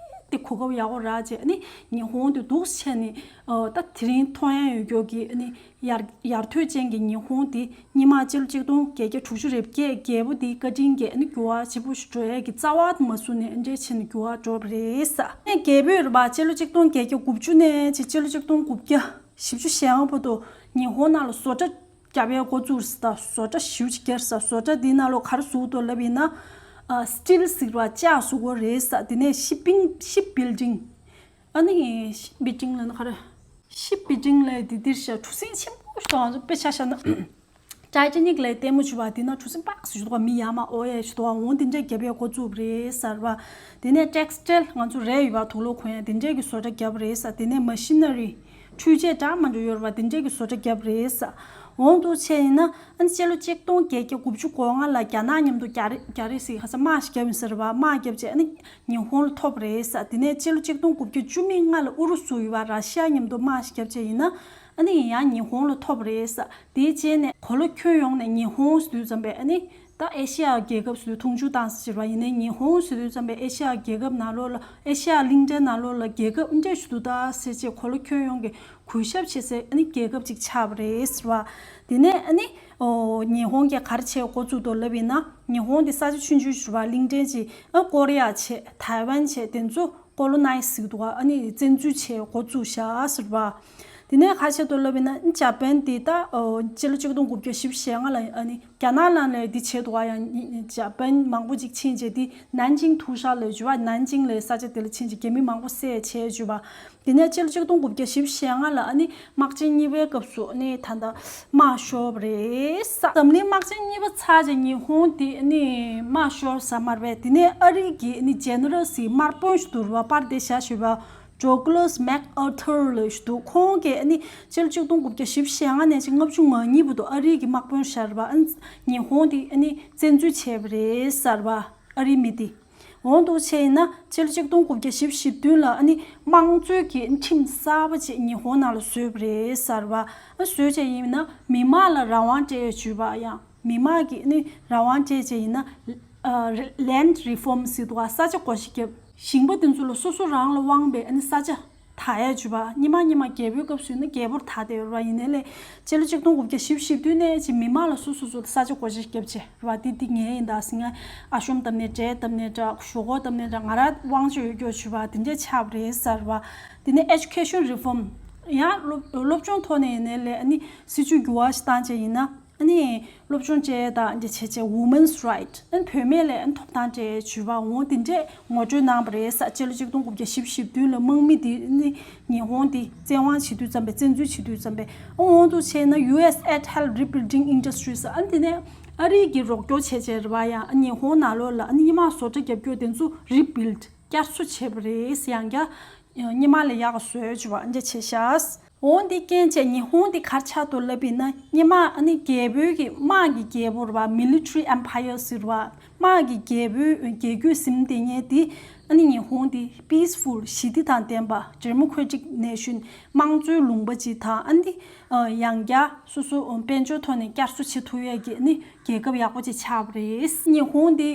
དེ་གོ་སྐབས་ཡག་པོ་རག་བྱས། ཨ་ནི་ཉི་ཧོང་དེ་འདུག་བྱས་ནི་ད་དེ་རིང་མཐོང་ཡ་ཡོད་རྒྱུ་གི་ཨ་ནི། ཡར་ཡར་ཐོན་ཅན་གྱི་ཉི་ཧོང་དེ་སྔོན་མ་སྤྱི་ལོ་གཅིག་སྟོང་བརྒྱད་བརྒྱ་དྲུག་ཅུ་རེ་བརྒྱད་རྒྱལ་པོ་དེའི་བཀའ་དྲིན་གྱིས་ཨ་ནི་འགྱུར་བ་ཆེན་པོ་ཞིག་འགྲོ་ཡས་ཀྱི་རྩ་བ་དེ་མ་ཟུག་ནས་ཨ་འདྲས་བྱས་ནས་འགྱུར་བ་འགྲོ་བ་རེད་ཟེར། ཨ་ནི་རྒྱལ་པོས་རེད་པ། སྤྱི་ལོ་གཅིག་སྟོང་བརྒྱད་བརྒྱ་དགུ་བཅུ་ནས་བྱས་སྤྱི་ལོ་གཅིག་སྟོང་དགུ་བརྒྱ་བཞི་བཅུ་ཞེ་ལྔ་བར་དུ་ཉི་ཧོང་ནང་ལ་བཟོ་གྲྭ་རྒྱབ་ཡས་འགོ་བཙུགས་ཟེར། ད་བཟོ་གྲྭ་ཞེ་པོ་ཅིག་བརྒྱབ་ཟེར། བཟོ་གྲྭ་འདིའི་ནང་ལོགས་ག་རེ་བཟོས་འདུག་ལབ་ཡིན་ན། ཨ་Steel་ཟེར་བ་ལྕགས་བཟོ་གི་རེད་ཟེར། དེ་ནས་Shipping Ship Building། ཨ་ནི་Ship Building་ལབ་ན་ག་རེ། Ship Building་ལབ་དེ་འདིར་བཞག་གྲུ་གཟིངས་ཆེན་པོ་ཞིག་འདུག་ང་ཚོ་དཔེ་ཆ་བཞག་ན་Titanic་ལབ་ལྟད་མོ་བྱུང་བ་དེ་ན་གྲུ་གཟིངས་པག་ཟེར་ཞིག་འདུག་མི་ཡར་མར་འོ་ཡ་ཞིག་འདུག་འོ་དེ་འདྲས་རྒྱབ་ཡས་འགོ་བཙུགས་པ་རེད་ཟེར་བ། དེ་ནས་Textile་ང་ཚོ་རས་ཡོད་པ་དུག་ལོག་གོན་ཡ་དེ་འདྲས་ཀྱི་བཟོ་གྲྭ་བརྒྱབ་པ་རེད་ཟེར། དེ་ནས་Machinery་འཕྲུལ་ཆས་འདྲ་མི་འདྲ་ཡོད་རེད་པ། དེ་འདྲས་ཀྱི་བཟོ་གྲྭ་བརྒྱབ་པ་རེད་ཟེར། འོ་འདུག་བྱས་ཡིན་ན་ཨ་ནི་སྤྱི་ལོ་གཅིག་སྟོང་བརྒྱད་བརྒྱ་དགུ་བཅུ་གོ་ལྔ་ལ་རྒྱ་ནག་མཉམ་དུ་རྒྱ་རི་རྒྱ་རི་ཟེར་ཧ་ས་དམག་ཞིག་བརྒྱབ་ཡིན་ཟེར་བ། དམག་བརྒྱབ་བྱས་ཨ་ནི་ཉི་ཧོང་ལ་ཐོབ་པ་རེད་ཟེར། དེ་ནས་སྤྱི་ལོ་གཅིག་སྟོང་དགུ་བརྒྱ་བཅུ་མེད་ལྔ་ལ་ཨུ་རུ་སུ་ཡོད་པ་ར་ཤི་ཡ་མཉམ་དུ་དམག་ཞིག་བརྒྱབ་བྱས་ཡིན་ན་ཨ་ནི་ཡང་ཉི་ཧོང་ལ་ཐོབ་པ་རེད་ཟེར། དེའི་རྗེས་ནས་གོ་ལ་ཁྱོན་ཡོངས་ནས་ཉི་ཧོང་ཟེར་དུས་ཙམ་པས་ཨ་ནི་ད་ཨེ་ཤེ་ཡ་རྒྱལ་ཁབ་ཟེར་དུས་མཐོང་ཆུང་བཏང་ཟེར་བ་ཡིན་ནའི་ཉི་ཧོང་ཟེར་དུས་ཙམ་པས་ཨེ་ཤེ་ཡ་རྒྱལ་ཁབ་ནང་ལོགས་ལ་ཨེ་ཤེ་ཡ་གླིང་ཕྲན་ནང་ལོགས་ལ་རྒྱལ་ཁབ་འདྲ་ཞིག་འདུག་ད་ཟེར་བྱས་གོ་ལ་ཁྱོན་ཡོངས་ཀྱི་གུས་ཞབས་བྱེད་སའི་ཨ་ནི་རྒྱལ་ཁབ་ཅིག་ཆགས་པ་རེད་ཟེར་བ། དེ་ནས་ཨ་ནི་ཨོ་ཉི་ཧོང་གིས་ག་རེ་བྱས་འགོ་བཙུགས་འདུག་ལབ་ཡིན་ན། ཉི་ཧོང་དེ་ས་ཆ་ཆུང་ཆུང་ཞིག་རེད་པ། གླིང་ཕྲན་ཅིག་ཨ་ཀོ་རི་ཡ་བྱས་ཐའེ་ཝན་བྱས་དེ་ཚོ་Colonize་ཟེར་གྱི་འདུག་ཨ་ནི་བཙན་འཛུལ་བྱས་འགོ་བཙུགས་བཞག་ཟེར་བ། དེ་ནས་ཁ་ཆེ་ཏོ་ལབ་ཡིན་ན་ཇ་པན་དེ་ད་སྤྱི་ལོ་ཆིག་སྟོང་དགུ་བརྒྱ་བཞི་བཅུ་ཞེ་ལྔ་ལ་ཨ་ནི་རྒྱ་ནག་ནང་ལ་དེ་བྱས་འདུག་ག་ཡང་ཇ་པན་མང་པོ་ཅིག་ཕྱིན་རྗེས་དེ་ནན་ཅིང་ཐུའུ་ཧྲ་ལབ་བྱུང་བ། ནན་ཅིང་ལབ་ས་ཆ་དེ་ལ་ཕྱིན་རྗེས་རྒྱ་མི་མང་པོ་བསད་བྱས་བྱུང་བ། དེ་ནས་སྤྱི་ལོ་ཆིག་སྟོང་དགུ་བརྒྱ་བཞི་བཅུ་ཞེ་ལྔ་ལ་ཨ་ནི་དམག་ཆེན་གཉིས་པའི་སྐབས་སུ་ཨ་ནི་ད་ལྟ་དམག་ཤོར་བ་རེད་ས། འཛམ་གླིང་དམག་ཆེན་གཉིས་པ་ཚར་རྗེས་ཉི་ཧོང་དེ་ཨ་ནི་དམག་ཤོར་ས་མ་རེད་པས། དེ་ནས་ཨ་རི་གི་ཨ་ནི་ཇེ་ནེ་རལ་ཟེར་དམར་དཔོན་ཞིག་འདུག་ར་བ། པར་དེ་བཞག་བཞུགས་པ། ཌོག་ལཱས་མེག་ཨར་ཐར་ལབ་ཞིག་འདུག་ཁོང་གིས་ཨ་ནི་སྤྱི་ལོ་ཆིག་སྟོང་དགུ་བརྒྱ་བཞི་བཅུ་ཞེ་ལྔ་ནས་ཅིག་ལྔ་བཅུ་ང་གཉིས་བར་དུ་ཨ་རི་གི་དམག་དཔོན་ཞིག་རེད་པ། ཨ་ནི་ཉི་ཧོང་དེ་ཨ་ནི་བཙན་འཛུལ་བྱས་པ་རེད་ས་རེད་པ། ཨ་རི་མི་དེ། འོང་འདུག་བྱས་ཡིན་ན་སྤྱི་ལོ་ཆིག་སྟོང་དགུ་བརྒྱ་བཞི་བཅུ་ཞེ་བདུན་ལ་ཨ་ནི་དམངས་གཙོའི་གི་ཁྲིམས་གསར་པ་ཅིག་ཉི་ཧོང་ནང་ལ་བཟོས་པ་རེད་ས་རེད་པ། ཨ་བཟོས་བྱས་ཡིན་ན་མི་མང་ལ་རང་དབང་སྤྲད་བྱས་བྱུང་བ། ཡང་མི་མང་གི་ཨ་ནི་རང་དབང་སྤྲད་བྱས་ཡིན་ན་ཨ་ལེན་ཌི་རི་ཕོམ་ཟེར་འདུག་ག་ས་ཆ་བགོ་བཤའ་རྒྱབ། ཞིང་པ་དེ་ཚོ་ལ་སོ་སོ་རང་ལ་དབང་བའི་ཨ་ནི་ས་ཆ་ད་ཡ་བྱུང་བ། སྔོན་མ་སྔོན་མ་རྒྱལ་པོའི་སྐབས་སུ་ཡིན་ན་རྒྱལ་པོར་ད་བསྡད་ཡོད་རེད་པ། ཡིན་ནའི་ལས་སྤྱི་ལོ་ཆིག་སྟོང་དགུ་བརྒྱ་བཞི་བཅུ་ཞེ་བདུན་ནས་ཅིག་མི་མང་ལ་སོ་སོ་སོ་ས་ཆ་བགོ་བཤའ་རྒྱབ་བྱས་རེད་པ། དེ་དེ་ངའི་ཡིན་ད་ཟེར། ང་ཨ་ཤོམ་བཏབ་ནའི་འབྲས་བཏབ་ནའི་འདྲ། ཞོག་ཁོག་བཏབ་ནའི་འདྲ། ང་རང་དབང་ཆ་ཡོད་རྒྱུ་བྱུང་བ་དེ་འདྲས་ཆགས་པ་རེད་ས་རེད་པ། དེ་ནས་ཨེ་ཇུ་ཀེ་ཤན་རི་ཕོམ། ཡང་སློབ་སློབ་སྦྱོང་ཐོག་ནས་ཡིན་ནའི་ལས་ཨ་ནི་སྲིད་བྱུས་འགྱུར་བ་ཞིག་བཏང་བྱས་ཡིན་ན། ཨ་ནི་སློབ་སྦྱོང་བྱས་དང་འདི་བྱས་བྱས་Women's Right། ཨ་ནི་བུད་མེད་ལ་ཨ་ནི་ཐོབ་ཐང་སྤྲད་བྱས་བྱུང་བ། འོང་དེ་འདྲས་ངོ་སྤྲོད་གནང་བ་རེད་ས། སྤྱི་ལོ་ཆིག་སྟོང་དགུ་བརྒྱ་བཞི་བཅུ་ཞེ་བདུན་ལ་དམག་མི་དེ་ཨ་ནི་ཉི་ཧོང་དེ་བཙན་དབང་བྱེད་དུས་ཙམ་པས། བཙན་འཛུལ་བྱེད་དུས་ཙམ་པས། ཨ་འོང་དུ་བྱས་ན་ཡུ་ཨེས་ཨེཌ་ཧེལ་རི་བིལ་ཌིང་ཨིན་ཌ་སི་ཊི་རི་ཟེར། ཨ་ནི་དེ་ནས་ཨ་རི་གིས་རོགས་སྐྱོར་བྱས་བྱས་རེད་པ། ཡང་ཨ་ཉི་ཧོང་ནང་ལོགས་ལ་ཨ་ནི་སྔོན་མ་བཟོ་གྲྭ་རྒྱབ་སྐྱོར་དེ་ཚོ་རི་བིལ་ཌི་བསྐྱར་གསོ་བྱས་པ་རེད། ཡང་བསྐྱར་སྔོན་མ་ལས་ཡག་ག་བཟོས་བྱས་པ་འདྲ་བྱས་ཤག་འོང་དེ་རྐྱེན་བྱས་ཉི་ཧོང་དེ་ག་རེ་ཆགས་འདུག་ལབ་ཡིན་ན། སྔོན་མ་ཨ་ནི་རྒྱལ་པོའི་གི་དམག་གི་རྒྱལ་པོ་རེད་པ། མི་ལི་ཊ་རི་ཨེམ་ཕ་ཡར་ཟེར་བ། དམག་གི་རྒྱལ་པོའི་རྒྱལ་རྒྱུད་ཟིན་བསྡད་མཁན་དེ་ཨ་ནི་ཉི་ཧོང་དེ་པིས་ཕུལ་ཞི་བདེ་དང་ལྡན་པ་ཌེ་མོ་ཀེ་རེ་ཊིག་ནེ་ཤན་དམངས་གཙོའི་ལུང་པ་ཅིག་དང་། ཨ་ནི་ཡང་བསྐྱར་སོ་སོ་དཔལ་འབྱོར་ཐོག་ནས་བསྐྱར་གསོ་བྱེད་ཐུབ་ཡས་ཀྱི་ཨ་ནི་རྒྱལ་ཁབ་ཡག་པོ་ཅིག་ཆགས་པ་རེད། ཉི་ཧོང་དེ་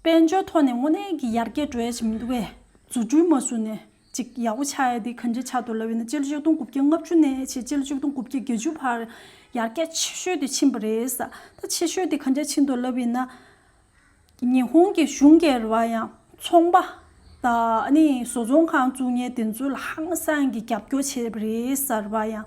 དཔལ་འབྱོར་ཐོག་ནས་དངོས་གནས་ཀྱི་ཡར་རྒྱས་འགྲོ་ཡ་ཞིག་མི་འདུག་གས། འཛུགས་སྐྲུན་མ་བཟོས་ནས་ཅིག་ཡག་པོ་ཆགས་ཡ་དེ་ག་འདྲ་ཆགས་འདུག་ལབ་ཡིན་ན། སྤྱི་ལོ་ཆིག་སྟོང་དགུ་བརྒྱ་ལྔ་བཅུ་ནས་བྱས་སྤྱི་ལོ་ཆིག་སྟོང་དགུ་བརྒྱ་བརྒྱད་ཅུ་བར་ཡར་རྒྱས་ཆེ་ཤོས་དེ་ཕྱིན་པ་རེད་ས། ད་ཆེ་ཤོས་དེ་ག་འདྲ་ཕྱིན་འདུག་ལབ་ཡིན་ན། ཉི་ཧོང་གི་གཞུང་གིས་རེད་པ། ཡང་ཚོང་པ་དང་ཨ་ནི་བཟོ་ཚོང་ཁང་བཙུགས་མཁན་དེ་ཚོ་ལ་ཧང་སང་གི་རྒྱབ་སྐྱོར་བྱས་པ་རེད་ས་རེད་པ། ཡང་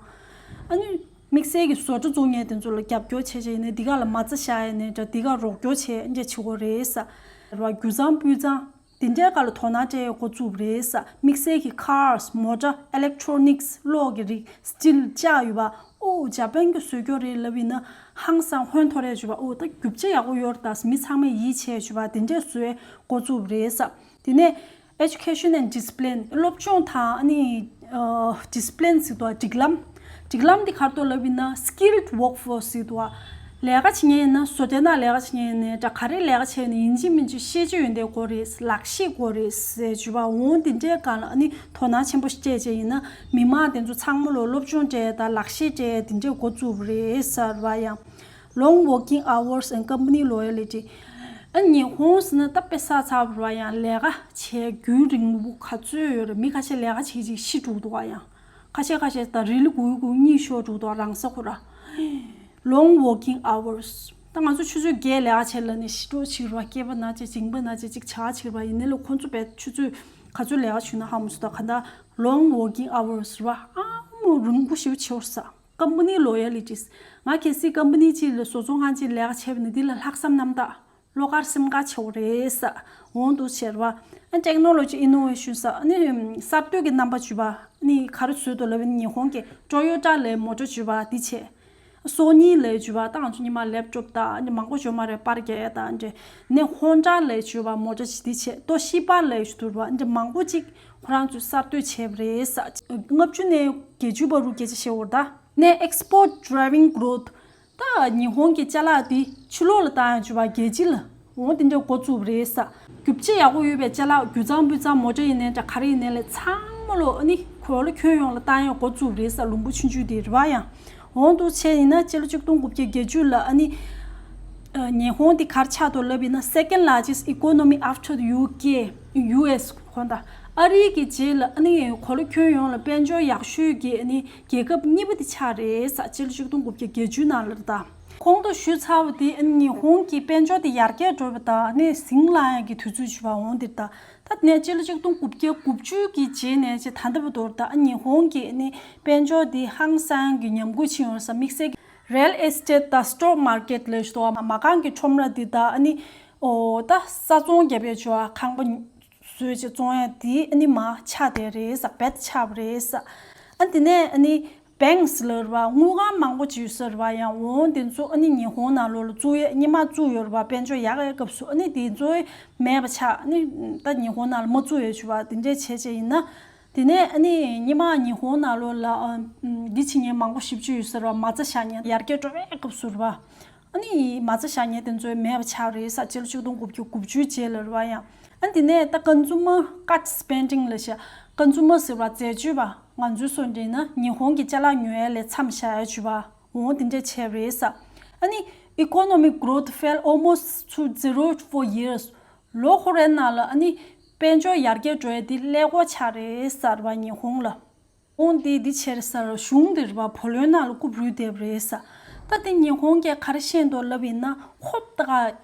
ཨ་ནི་དམིགས་བསལ་གྱི་བཟོ་གྲྭ་བཙུགས་མཁན་དེ་ཚོ་ལ་རྒྱབ་སྐྱོར་བྱས་བྱས་ནས་འདི་ག་ལ་མ་རྩ་བཞག་ཡ་ནས་འདྲ། འདི་ག་རོགས་སྐྱོར་བྱས་འདྲ་བྱེད་དགོས་རེད་ས་རེད་པ། རྒྱུ་གཙང་སྤུས་གཙང་དེ་འདྲའི་སྒང་ལ་དོ་སྣང་སྤྲད་ཡ་འགོ་བཙུགས་པ་རེད་ས། དམིགས་བསལ་གྱི་ཁཱར་སི་མོ་ཊ་ཨི་ལེག་ཊོ་ནིག་སི་གློག་གི་རིགས་སི་ཊིལ་ལྕགས་ཡོད་པ། ཨོ་ཇ་པན་གྱིས་བཟོས་ཀྱོག་རེད་ལབ་ཡིན་ན་ཧང་སང་ཧོན་འཐོར་རེ་བྱུང་བ། ཨོ་ད་རྒྱུ་ཆ་ཡག་པོ་ཡོད་རེད་ད། མི་ཚང་མས་ཡིད་ཆེས་བྱུང་བ་དེ་འདྲས་བཟོས་འགོ་བཙུགས་པ་རེད་ས། དེ་ནས་Education and Discipline། སློབ་སྦྱོང་དང་ཨ་ནི་ཨ་ཌི་སི་པི་ལིན་ཟེར་འདུག་བ། སྒྲིག་ལམ། སྒྲིག་ལམ་འདི་ག་རེ་འདུག་ལབ་ཡིན་ན་skilled workforce ཟེར་འདུག་བ། ལས་ཀ་བྱེད་མཁན་ཡིན་ན་བཟོ་གྲྭའི་ནང་ལས་ཀ་བྱེད་མཁན་ཡིན་ནའི་འདྲ། ག་རེ་ལས་ཀ་བྱས་ནའི་ཡིན་གཅིག་མིན་གཅིག་ཤེས་བྱ་ཡོན་ཏན་དགོས་རེད། ལག་ཤེས་དགོས་རེད་ཟེར་བྱས་བ། འོང་དེ་འདྲའི་སྒང་ལ་ཨ་ནི་དོ་སྣང་ཆེན་པོ་སྤྲད་བྱས་ཡིན་ན་མི་མང་དེ་ཚོ་ཚང་མ་ལོ་སློབ་སྦྱོང་སྤྲད་དང་ལག་ཤེས་སྤྲད་དེ་འདྲའི་འགོ་བཙུགས་པ་རེད་ཟེར་བ། ཡང་long working hours and company loyalty། ཨ་ཉི་ཧོང་ཟེར་ན་ད་དཔེ་བསགས་ཚར་བ་རེད་བ། ཡང་ལས་ཀ་བྱས་རྒྱུན་རིང་པོ་ག་ཚོད་ཡོད་རེད། མི་ཁ་ཤས་ལས་ཀ་བྱེད་ཅིག་ཤི་འགྲོ་འདུག་བ། ཡང་ཁ་ཤས་ཁ་ཤས་ད་རི་ལི་སྒུག་སྒུག་གཉིད་ཤོར་འགྲོ་འདུག་རང་ས་ཁོ་ར། Long working hours། ད་ང་ཚོ་ཆུ་ཚོད་བརྒྱད་ལས་ཀ་བྱས་ལབ་ནས་ཤི་འགྲོ་ཅིག་རེད་བ། སྐེད་པ་ན་བྱས་མཇིང་པ་ན་བྱས་ཅིག་བྱ་ཅིག་རེད་བ། ཡིན་ནའི་ལོ་ཁོ་ཚོ་བས་ཆུ་ཚོད་ག་ཚོད་ལས་ཀ་བྱུང་ན་ཧ་མ་སོ། ད་ག་ད་long working hours རེད་བ། ཨ་མོ་རིང་པོ་ཞེ་པོ་བྱེད་འོར་ས། Company loyalties། ང་གལ་སྲིད་ཀམ་པ་ནི་གཅིག་ལ་བཟོ་ཚོང་ཁང་གཅིག་ལས་ཀ་བྱས་པ་ན་འདི་ལ་ལྷག་བསམ་རྣམ་དག་བློ་དཀར་སེམས་དཀར་བྱེད་དགོས་རེད་ས། འོང་འདུག་ཟེར་བ། ཨ་ཊེག་ནོ་ལོ་ཇི་ཨི་ནོ་ཝེ་ཤན་ས། ཨ་ནི་གསར་གཏོད་ཀྱི་རྣམ་པ་བརྒྱུད་པ། ཨ་ནི་ག་རེ་བཟོས་འདུག་ལབ་ན་ཉི་ཧོང་གི་ཊོ་ཡོ་ཊ་ལའི་མོ་ཊ་བརྒྱུད་པ་འདི་བྱས། སོ་ནི་ལའི་བརྒྱུད་པ་ད་ང་ཚོ་ཉི་མ་ལེབ་ཊོབ་དང་ཨ་ནི་མང་པོ་བརྗོད་མ་རེད། པར་རྒྱག་ཡ་དང་འདྲ། ནས་ཧོན་ཌ་ལའི་བརྒྱུད་པ་མོ་ཊ་ཅིག་འདི་བྱས། ཏོ་ཤི་པ་ལའི་བརྒྱུད་པ་འདི་མང་པོ་ཅིག་ཁོ་རང་ཚོས་གསར་གཏོད་བྱས་པ་རེད་ས། ལྔ་བཅུ་ནས་བརྒྱད་ཅུ་བར་དུ་སྐད་ཆ་བཤད་འོར་ད། ནས་export driving growth། ད་ཉི་ཧོང་གི་ཅ་ལག་དེ་ཕྱི་ལོགས་ལ་བཏང་ཡང་བྱུང་བ་རྒྱལ་སྤྱི་ལ་འོང་དེ་འདྲ་འགོ་བཙུགས་པ་རེད་ས། རྒྱུ་ཆ་ཡག་པོ་ཡོད་པའི་ཅ་ལག་རྒྱུ་གཙང་སྤུས་གཙང་མོ་ཊ་ཡིན་ནའི་འདྲ་ག་རེ་ཡིན་ནའི་ལས་ཚང་མ་ལོ་ཨ་ནི་གོ་ལ་ཁྱོན་ཡོངས་ལ་བཏང་ཡང་འགོ་བཙུགས་པ་རེད་ས། ལུང་པ་ཆུང་ཆུང་དེ་རེད་བ། ཡང་འོང་དུ་བྱས་ཡིན་ན་སྤྱི་ལོ་ཆིག་སྟོང་དགུ་བརྒྱ་བརྒྱད་ཅུ་ལ་ཨ་ནི་ཉི་ཧོང་དེ་གར་ཆགས་དོ་ལབ་ཡིན་ན་second largest economy after the U K U S ཁོང་ད་ཨ་རི་གི་རྗེས་ལ་ཨ་ནི་གོ་ལ་ཁྱོན་ཡོངས་ལ་དཔལ་འབྱོར་ཡག་ཤོས་ཀྱི་ཨ་ནི་རྒྱལ་ཁབ་གཉིས་པ་དེ་ཆགས་རེད་ས། སྤྱི་ལོ་ཆིག་སྟོང་དགུ་བརྒྱ་བརྒྱད་ཅུ་ནང་ལ་རེད་ད། གོང་དུ་ཞུས་ཚར་བ་དེ་ཨ་ནི་ཉི་ཧོང་གི་དཔལ་འབྱོར་དེ་ཡར་རྒྱས་འགྲོ་བ་དང་ཨ་ནི་ཟིང་ལངས་ཡག་གི་དུས་ཚོད་བྱུང་བ་འོང་དེ་རེད་ད། ད་ནས་སྤྱི་ལོ་ཆིག་སྟོང་དགུ་བརྒྱ་དགུ་བཅུ་གི་རྗེས་ནས་ཅིག་ད་ལྟ་བར་དུ་ད་ཉི་ཧོང་གི་ནི་དཔལ་འབྱོར་དེ་ཧང་སང་གི་ཉམས་རྒུད་ཕྱིན་ཡོད་ས། དམིགས་བསལ་གྱི་རེལ་ཨེ་སི་ཊེཊ་དང་སི་ཊོག་མར་ཀེཊ་ལས་ཤོག་མ་རྐང་གི་ཁྲོམ་ར་དེ་དང་ཨ་ནི་ཨོ་ད་ས་ཚོང་རྒྱབ་ཡས་བྱོས་ཨ་ཁང་པ་བཟོས་ཅིག་བཙོང་ཡས་དེ་ཨ་ནི་མ་ཆག་དེ་རེད་ས། རྦད་ཆག་པ་རེད་ས། ཨ་དེ་ནས་ཨ་ནི་བེང་སི་ལབ་རེད་པ། དངུལ་ཁང་མང་པོ་ཅིག་ཡོད་ས་རེད་པ། ཡང་འོང་དེ་ཚོ་ཨ་ནི་ཉི་ཧོང་ནང་ལོགས་ལ་བཙུགས་ཡས་སྔོན་མ་བཙུགས་ཡོད་རེད་པ། དཔལ་འབྱོར་ཡག་ཡག་སྐབས་སུ། ཨ་ནི་དེ་ཚོ་མེད་པ་ཆགས། ཨ་ནི་ད་ཉི་ཧོང་ནང་ལ་མ་བཙུགས་ཡས་བྱས་པ་དེ་འདྲས་བྱས་བྱས་ཡིན་ན། དེ་ནས་ཨ་ནི་སྔོན་མ་ཉི་ཧོང་ནང་ལོགས་ལ་ཨ་འདི་བྱེད་མཁན་མང་པོ་ཞེ་པོ་ཅིག་ཡོད་ས་རེད་པ། མ་རྩ་བཞག་མཁན་ཡར་རྒྱས་འགྲོ་བའི་སྐབས་སུ་རེད་པ། ཨ་ནི་མ་རྩ་བཞག་མཁན་དེ་ཚོ་མེད་པ་ཆགས་རེད་ས། སྤྱི་ལོ་ཆིག་སྟོང་དགུ་བརྒྱ་དགུ་བཅུའི་རྗེས་ལ་རེད་པ། ཡང་ཨ་དེ་ནས་ད་ཀོན་སུ་མར་ཀཊ་སི་པེན་ཌིང་ལབ་ཤག་ཀོན་སུ་མར་ཟེར་བ་འཛད་སྤྱོད་པ། ང་ཚོའི་བཟོ་འདྲ་ཡིན་ན་ཉི་ཧོང་གི་ཅ་ལག་ཉོ་ཡ་ལས་མཚམས་བཞག་ཡ་བྱས་པ། འོང་དེ་འདྲས་བྱས་རེད་ས། ཨ་ནི་economic growth fell almost to zero for years. ལོ་འཁོར་བའི་ནང་ལ་ཨ་ནི་དཔལ་འབྱོར་ཡར་རྒྱས་འགྲོ་ཡ་དེ་ཀླད་ཀོར་ཆགས་རེད་ས་རེད་པ་ཉི་ཧོང་ལ། འོང་དེ་འདི་བྱས་རེད་ས་རེད། གཞུང་དེ་རེད་པ་བུ་ལོན་ནང་ལ་རྐུབ་རུལ་བསྡད་པ་རེད་ས། ད་དེ་ཉི་ཧོང་གིས་ག་རེ་ཤེས་འདུག་ལབ་ཡིན་ན། ཧོབ་ཏེ་ག་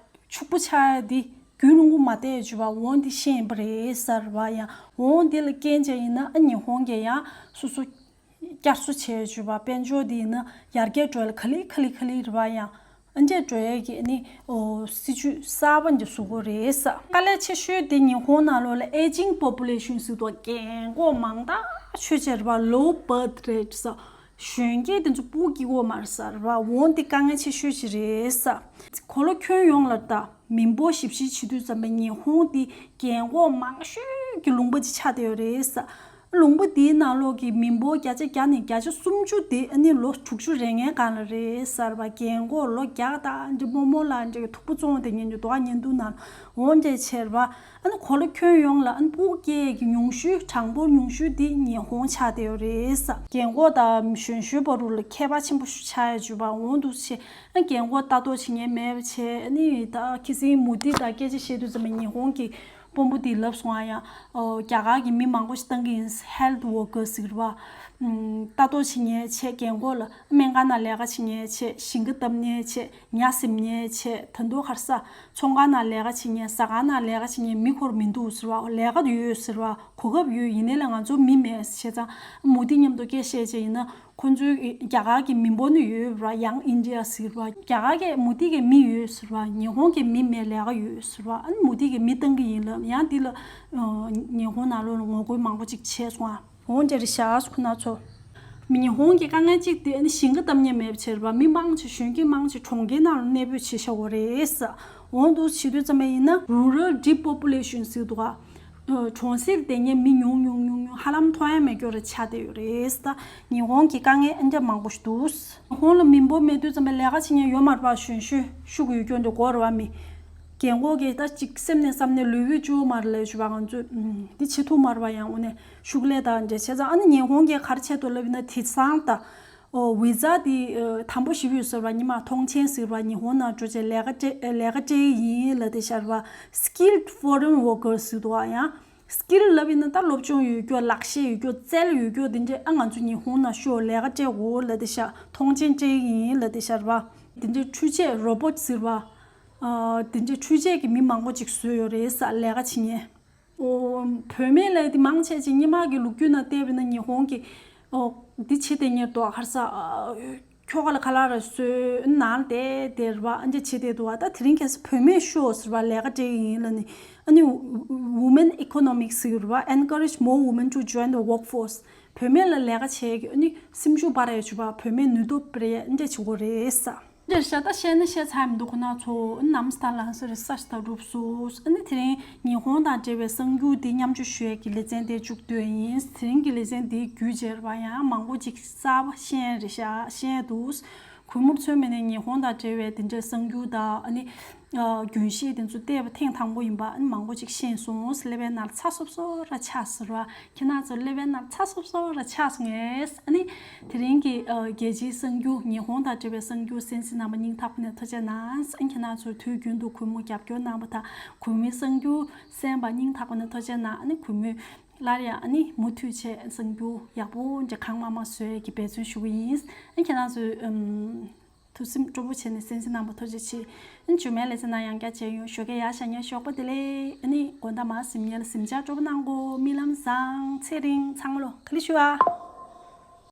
ཕྱུག་པོ་ཆགས་ཡ་དེ་རྒྱུན་རིང་པོ་མ་བསྡད་བྱས་པ། འོང་དེ་ཤེས་པ་རེད་ས་རེད་པ། ཡང་འོང་དེ་ལ་རྐྱེན་བྱས་ཡིན་ན་ཨ་ཉི་ཧོང་གིས་ཡང་སོ་སོ་བསྐྱར་གསོ་བྱས་བྱས་པ། དཔལ་འབྱོར་དེ་ཡིན་ན་ཡར་རྒྱས་འགྲོ་ཡ་ལ་ག་ལེ་ག་ལེ་ག་ལེ་རེད་པ། ཡང་ཨ་འདྲས་འགྲོ་ཡ་གི་ནི་ཨོ་སྲིད་ཇུས་གསར་པ་འདི་བཟོ་དགོས་རེད་ས། དཀའ་ལས་ཆེ་ཤོས་དེ་ཉི་ཧོང་ནང་ལོགས་ལ་aging population ཟེར་དུས་རྒན་གོག་མང་ཐག་ཆོད་བྱས་རེད་པ། Low birth rate ས། གཞོན་སྐྱེས་དེ་ཚོ་སྤུ་གུ་སྐྱེ་གི་ཡོད་མ་རེད་ས་རེད་པ། འོང་དེ་དཀའ་ངལ་ཆེ་ཤོས་ཅིག་རེད་ས། གོ་ལ་ཁྱོན་ཡོངས་ལ་ད་མི་འབོར་ཞིབ་བཤེར་བྱེད་དུས་ཙམ་པ་ཉི་ཧོང་དེ་རྒན་གོག་མང་ཤོས་ཀྱི་ལུང་པ་ཅིག་ཆགས་བསྡད་ཡོད་རེད་ས། ལུང་པ་དེའི་ནང་ལོགས་ཀྱི་མི་འབོར་བརྒྱ་ཆ་བརྒྱ་ནས་བརྒྱ་ཆ་སུམ་ཅུ་དེ་ཨ་ནི་ལོ་དྲུག་ཅུ་རེ་ལྔའི་སྒང་ལ་རེད་ས་རེད་པ། རྒན་གོག་ལོ་བརྒྱ་དང་འདྲ་རྨོ་མོ་ལ་འདྲ་གི་ཐུག་པ་བཙོང་བསྡད་མཁན་གྱི་རྡོ་ཁ་བརྙན་ཐུང་ནང་འོང་འདྲས་བྱས་རེད་པ། ཨ་ནི་གོ་ལ་ཁྱོན་ཡོངས་ལ་ཨ་ནི་སྤུ་གུ་སྐྱེ་ཡས་ཀྱི་ཉུང་ཤོས་གྲངས་འབོར་ཉུང་ཤོས་དེ་ཉི་ཧོང་ཆགས་བསྡད་ཡོད་རེད་ས། རྒན་གོག་དང་གཞོན་གཞོན་བར་དུ་ལ་ཁྱད་པར་ཆེན་པོ་ཞིག་ཆགས་ཡོད་བྱས་པ། འོང་དུ་ཆེ་ཨ་རྒན་གོག་ལྟ་རྟོག་བྱེད་མཁན་མེད་པ་བྱས། ཨ་ནི་ད་ཁ་སང་མུ་ཏིག་དང་སྐད་ཆ་བཤད་དུས་ཙམ་པ་ཉི་ཧོང་གི་དཔོན་པོ་དེས་ལབ་སོང་ཨ། ཡང་ཨོ་རྒྱ་གར་གྱི་མི་མང་པོ་ཞིག་བཏང་གི་ཡིན། Health workers ཟེར་བ། ལྟ་རྟོག་བྱེད་མཁན་བྱས། རྒན་གོག་ལ་སྨན་ཁང་ནང་ལས་ཀ་བྱེད་མཁན་བྱས། ཞིང་ཁ་བཏབ་མཁན་བྱས། ཉ་གསོ་མཁན་བྱས། ད་དུང་ག་རེ་ཟ། ཚོང་ཁང་ནང་ལས་ཀ་བྱེད་མཁན། ཟ་ཁང་ནང་ལས་ཀ་བྱེད་མཁན་མི་ཁོ་རང་མི་འདུག་ཟེར་བ། ལས་ཀ་ཡོད་ཟེར་བ། གོ་སྐབས་ཡོད། ཡིན་ནའི་ལ་ང་ཚོ་མི་མེད་བྱས་ཙང་མུ་ཏིག་མཉམ་དུ་སྐད་བཤད་བྱས་ཡིན་ན། ཁོ་ཚོའི་རྒྱ་གར་གྱི་མི་འབོར་ནི་ཡོད་ར། Young India ཟེར་བ། རྒྱ་གར་གྱི་མུ་ཏིག་གི་མི་ཡོད་ཟེར་བ། ཉི་ཧོང་གི་མི་མེད། ལས་ཀ་ཡོད་ཟེར་བ། ཨ་ནི་མུ་ཏིག་གི་མི་བཏང་གི་ཡིན་ལབ། ཡང་འདི་ལ་ཉི་ཧོང་ནང་ལོགས་ལ་ངོ་རྒོལ་མང་པོ་ཅིག་བྱས་སོང་ཨ། འོང་འདྲ་རེད་ཤག་ཁོ་ན་ཚོ། ཉི་ཧོང་གི་དཀའ་ངལ་གཅིག་དེ་ཨ་ནི་ཞིང་ཁ་བཏབ་མཁན་མེད་པ་བྱས་རེད་པ། མི་མང་ཆེ་གཞོན་སྐྱེས་མང་ཆེ་གྲོང་ཁྱེར་ནང་ལ་གནས་སྤོས་བྱེད་བཞག་པ་རེད་ས། འོང་དུ་བྱེད་དུས་ཙམ་པ་ཡིན་ན་rural depopulation ཟེར་འདུག་ག་གྲོང་གསེབ་དེ་ཉིད་མི་ཉུང་ཉུང་ཉུང་ཉུང་ཧ་ལམ་མཐོང་ཡ་མེད་སྐྱོ་རེ་ཆགས་བསྡད་ཡོད་རེད། ད་ཉི་ཧོང་གི་དཀའ་ངལ་ཨེ་འདྲ་མང་པོ་ཞིག་འདུག་ཉི་ཧོང་ལ་མི་འབོར་མེད་དུས་ཙམ་པ་ལས་ཀ་བྱེད་མཁན་ཡོད་མ་རེད་པ། གཞོན་གཞོན་ཤུགས་ཡོད་སྐྱོ་འདྲ་དགོས་རེད་པ། མི་རྒན་གོག་གིས་ད་ཅིག་སེམས་ནས་བསམ་ནས་ལུས་པོ་བཅུག་མ་རེད་ལབ་ཞུ་བ། ང་ཚོས་འདི་བྱེད་ཐུབ་མ་རེད་པ། ཡང་དངོས་གནས་ཤུགས་ལས་དང་འདྲ་བྱས་ཙང་། ཨ་ནི་ཉི་ཧོང་གིས་ག་རེ་བྱས་འདུག་ལབ་ཡིན་ན། དེང་སང་ད། ཨོ་བི་ཛ་དེ་ཨ་དམ་པོ་ཞེ་པོ་ཡོད་ཟེར་བ། ཉི་མ་ཐོངས་མཆན་ཟེར་བ། ཉི་ཧོང་ནང་འགྲོ་བྱས་ལས་ཀ་སྤྲད་ལས་ཀ་སྤྲད་ཡིན་ལབ་བསྡད་ཤག་རེད་པ། Skilled foreign workers ཟེར་འདུག་ག་ཡང་skill ལབ་ཡིན་ན་ད་སློབ་སྦྱོང་ཡོད་རྒྱུ། ལག་ཤེས་ཡོད་རྒྱུ། རྩལ་ཡོད་རྒྱུ་དེ་འདྲས། ཨ་ང་ཚོ་ཉི་ཧོང་ནང་ཤོག་ལས་ཀ་སྤྲད་དགོས་ལབ་བསྡད་ཤག་ཐོངས་མཆན་སྤྲད་ཡིན་ལབ་བསྡད་ཤག་རེད་པ། དེ་འདྲས་འཕྲུལ་ཆས་robot ཟེར་བ། ཨ་དེ་འདྲས་འཕྲུལ་ཆས་ཀྱི་མི་མང་པོ་ཅིག་བཟོས་ཡོད་རེད་ས། ལས་ཀ་བྱེད་མཁན། ཨོ་བུད་མེད་ལབ་དེ་མང་ཆེ་ཅིག་སྔོན་མ་གི་ལོ་རྒྱུས་ནང་བལྟས་པ་ཡིན་ན་ཉི་ཧོང་གི་ཨོ་འདི་བྱེད་བསྡད་མཁན་འདུག་ག་རེ་ཟ། ཨ་ཁྱོ་ག་ལ་ཁ་ལག་ར་བཟོས། ནང་ལ་བསྡད་བསྡད་རེད་པ། ཨ་འདྲ་བྱེད་བསྡད་འདུག་ག་ད་དེ་རིང་ཁ་སང་བུད་མེད་ཤོག་ཟེར་བ། ལས་ཀ་སྤྲད་ཀྱི་ཡིན་ལབ་ནས། ཨ་ནི་women economic ཟེར་གྱི་རེད་པ། Encourage more women to join the workforce. བུད་མེད་ལ་ལས་ཀ་བྱེད་ཀྱི། ཨ་ནི་སེམས་ཤུགས་སྤར་ཡ་བྱེད་པ། བུད་མེད་ནུས་སྟོབས་སྤར་ཡ་འདྲ་བྱེད་དགོས་རེད་ས། འདིར་ཤ་སྟག་བཤད་ན་བཤད་ཚར་མི་འདུག་ཁོ་ན་ཚོ་ནམ་སྟར་ལང་ས་རེད། ས་ཞིག་ད་རུབ་སུ། ཨ་ནི་དེ་རིང་ཉི་ཧོང་དང་འབྲེལ་བའི་གསར་འགྱུར་འདི་མཉམ་སྤྱོད་ཞུ་ཡས་ཀྱི་ལེ་ཚན་དེ་མཇུག་བསྡུས་ཡིན། དེ་རིང་གི་ལེ་ཚན་འདིའི་བརྒྱུད་བྱས་རེད་པ། ཡང་མང་པོ་ཅིག་གསར་པ་ཤེས་རེད་ཤག་ཤེས་འདུག་གུས་མོར་ཚོད་མེད་ནས་ཉི་ཧོང་དང་འབྲེལ་བའི་དེ་འདྲའི་གསར་འགྱུར་དང་། ཨ་ནི་ཨ་རྒྱུན་ཤེས་དེ་ཚོ་བལྟས་པ་ཐེངས་དང་པོ་ཡིན་པ། ཨ་ནི་མང་པོ་ཅིག་ཤེས་སོང་། ཀླད་པའི་ནང་ཚ་སོབ་སོབ་ར་ཆགས་སོང་ར། ཁྱེད་རང་ཚོ་ཀླད་པའི་ནང་ཚ་སོབ་སོབ་ར་ཆགས་སོང་ངས། ཨ་ནི་དེ་རིང་གི་ཨ་རྒྱལ་སྤྱིའི་གསར་འགྱུར། ཉི་ཧོང་དང་འབྲེལ་བའི་གསར་འགྱུར་གསན་གཟིགས་གནང་བ་སྙིང་ཐག་པ་ནས་ཐུགས་རྗེ་གནང་། ཨ་ནི་ཁྱེད་རང་ཚོས་དུས་རྒྱུན་དུ་གུས་མོ་རྒྱབ་སྐྱོར་གནང་བ་དང་། གུས་མོའི་གསར་འགྱུར་གསན་པ་སྙིང་ཐག་པ་ནས་ཐུགས་རྗེ་གནང་། ཨ་ནི་གུས་མོས་སླར་ཡང་ཨ་ནི་མུ་མཐུད་བྱས་གསར་འགྱུར་ཡག་པོ་འདྲ་གང་མང་མང་བཟོ་ཡས་ཀྱི་འབད་བརྩོན་ཞུ་གི་ཡིན། ཨ་ནི་ཁྱེད་རང་ཚོས་ཨམ། ཐུགས་སེམས་སྤྲོ་པོ་བྱས་ནས་གསན་གཟིགས་གནང་བ་ཐུགས་རྗེ་ཆེ། ཨ་ནི་མཇུག་མའི་ལེ་ཚན་ནང་ཡང་བསྐྱར་མཇལ་ཡོང་། ཞོགས་ཀས་ཡར་ཤར་ཉལ་ཞོགས་པ་བདེ་ལེགས། ཨ་ནི་དགོང་དག་མར་གཟིམ་ཉལ་གཟིམ་འཇག་སྤྲོ་པོ་གནང་གོ། རྨི་ལམ་བཟང་། ཚེ་རིང་། ཚང་མ་ལོ་ག་ལེ་ཞུ་ཨ།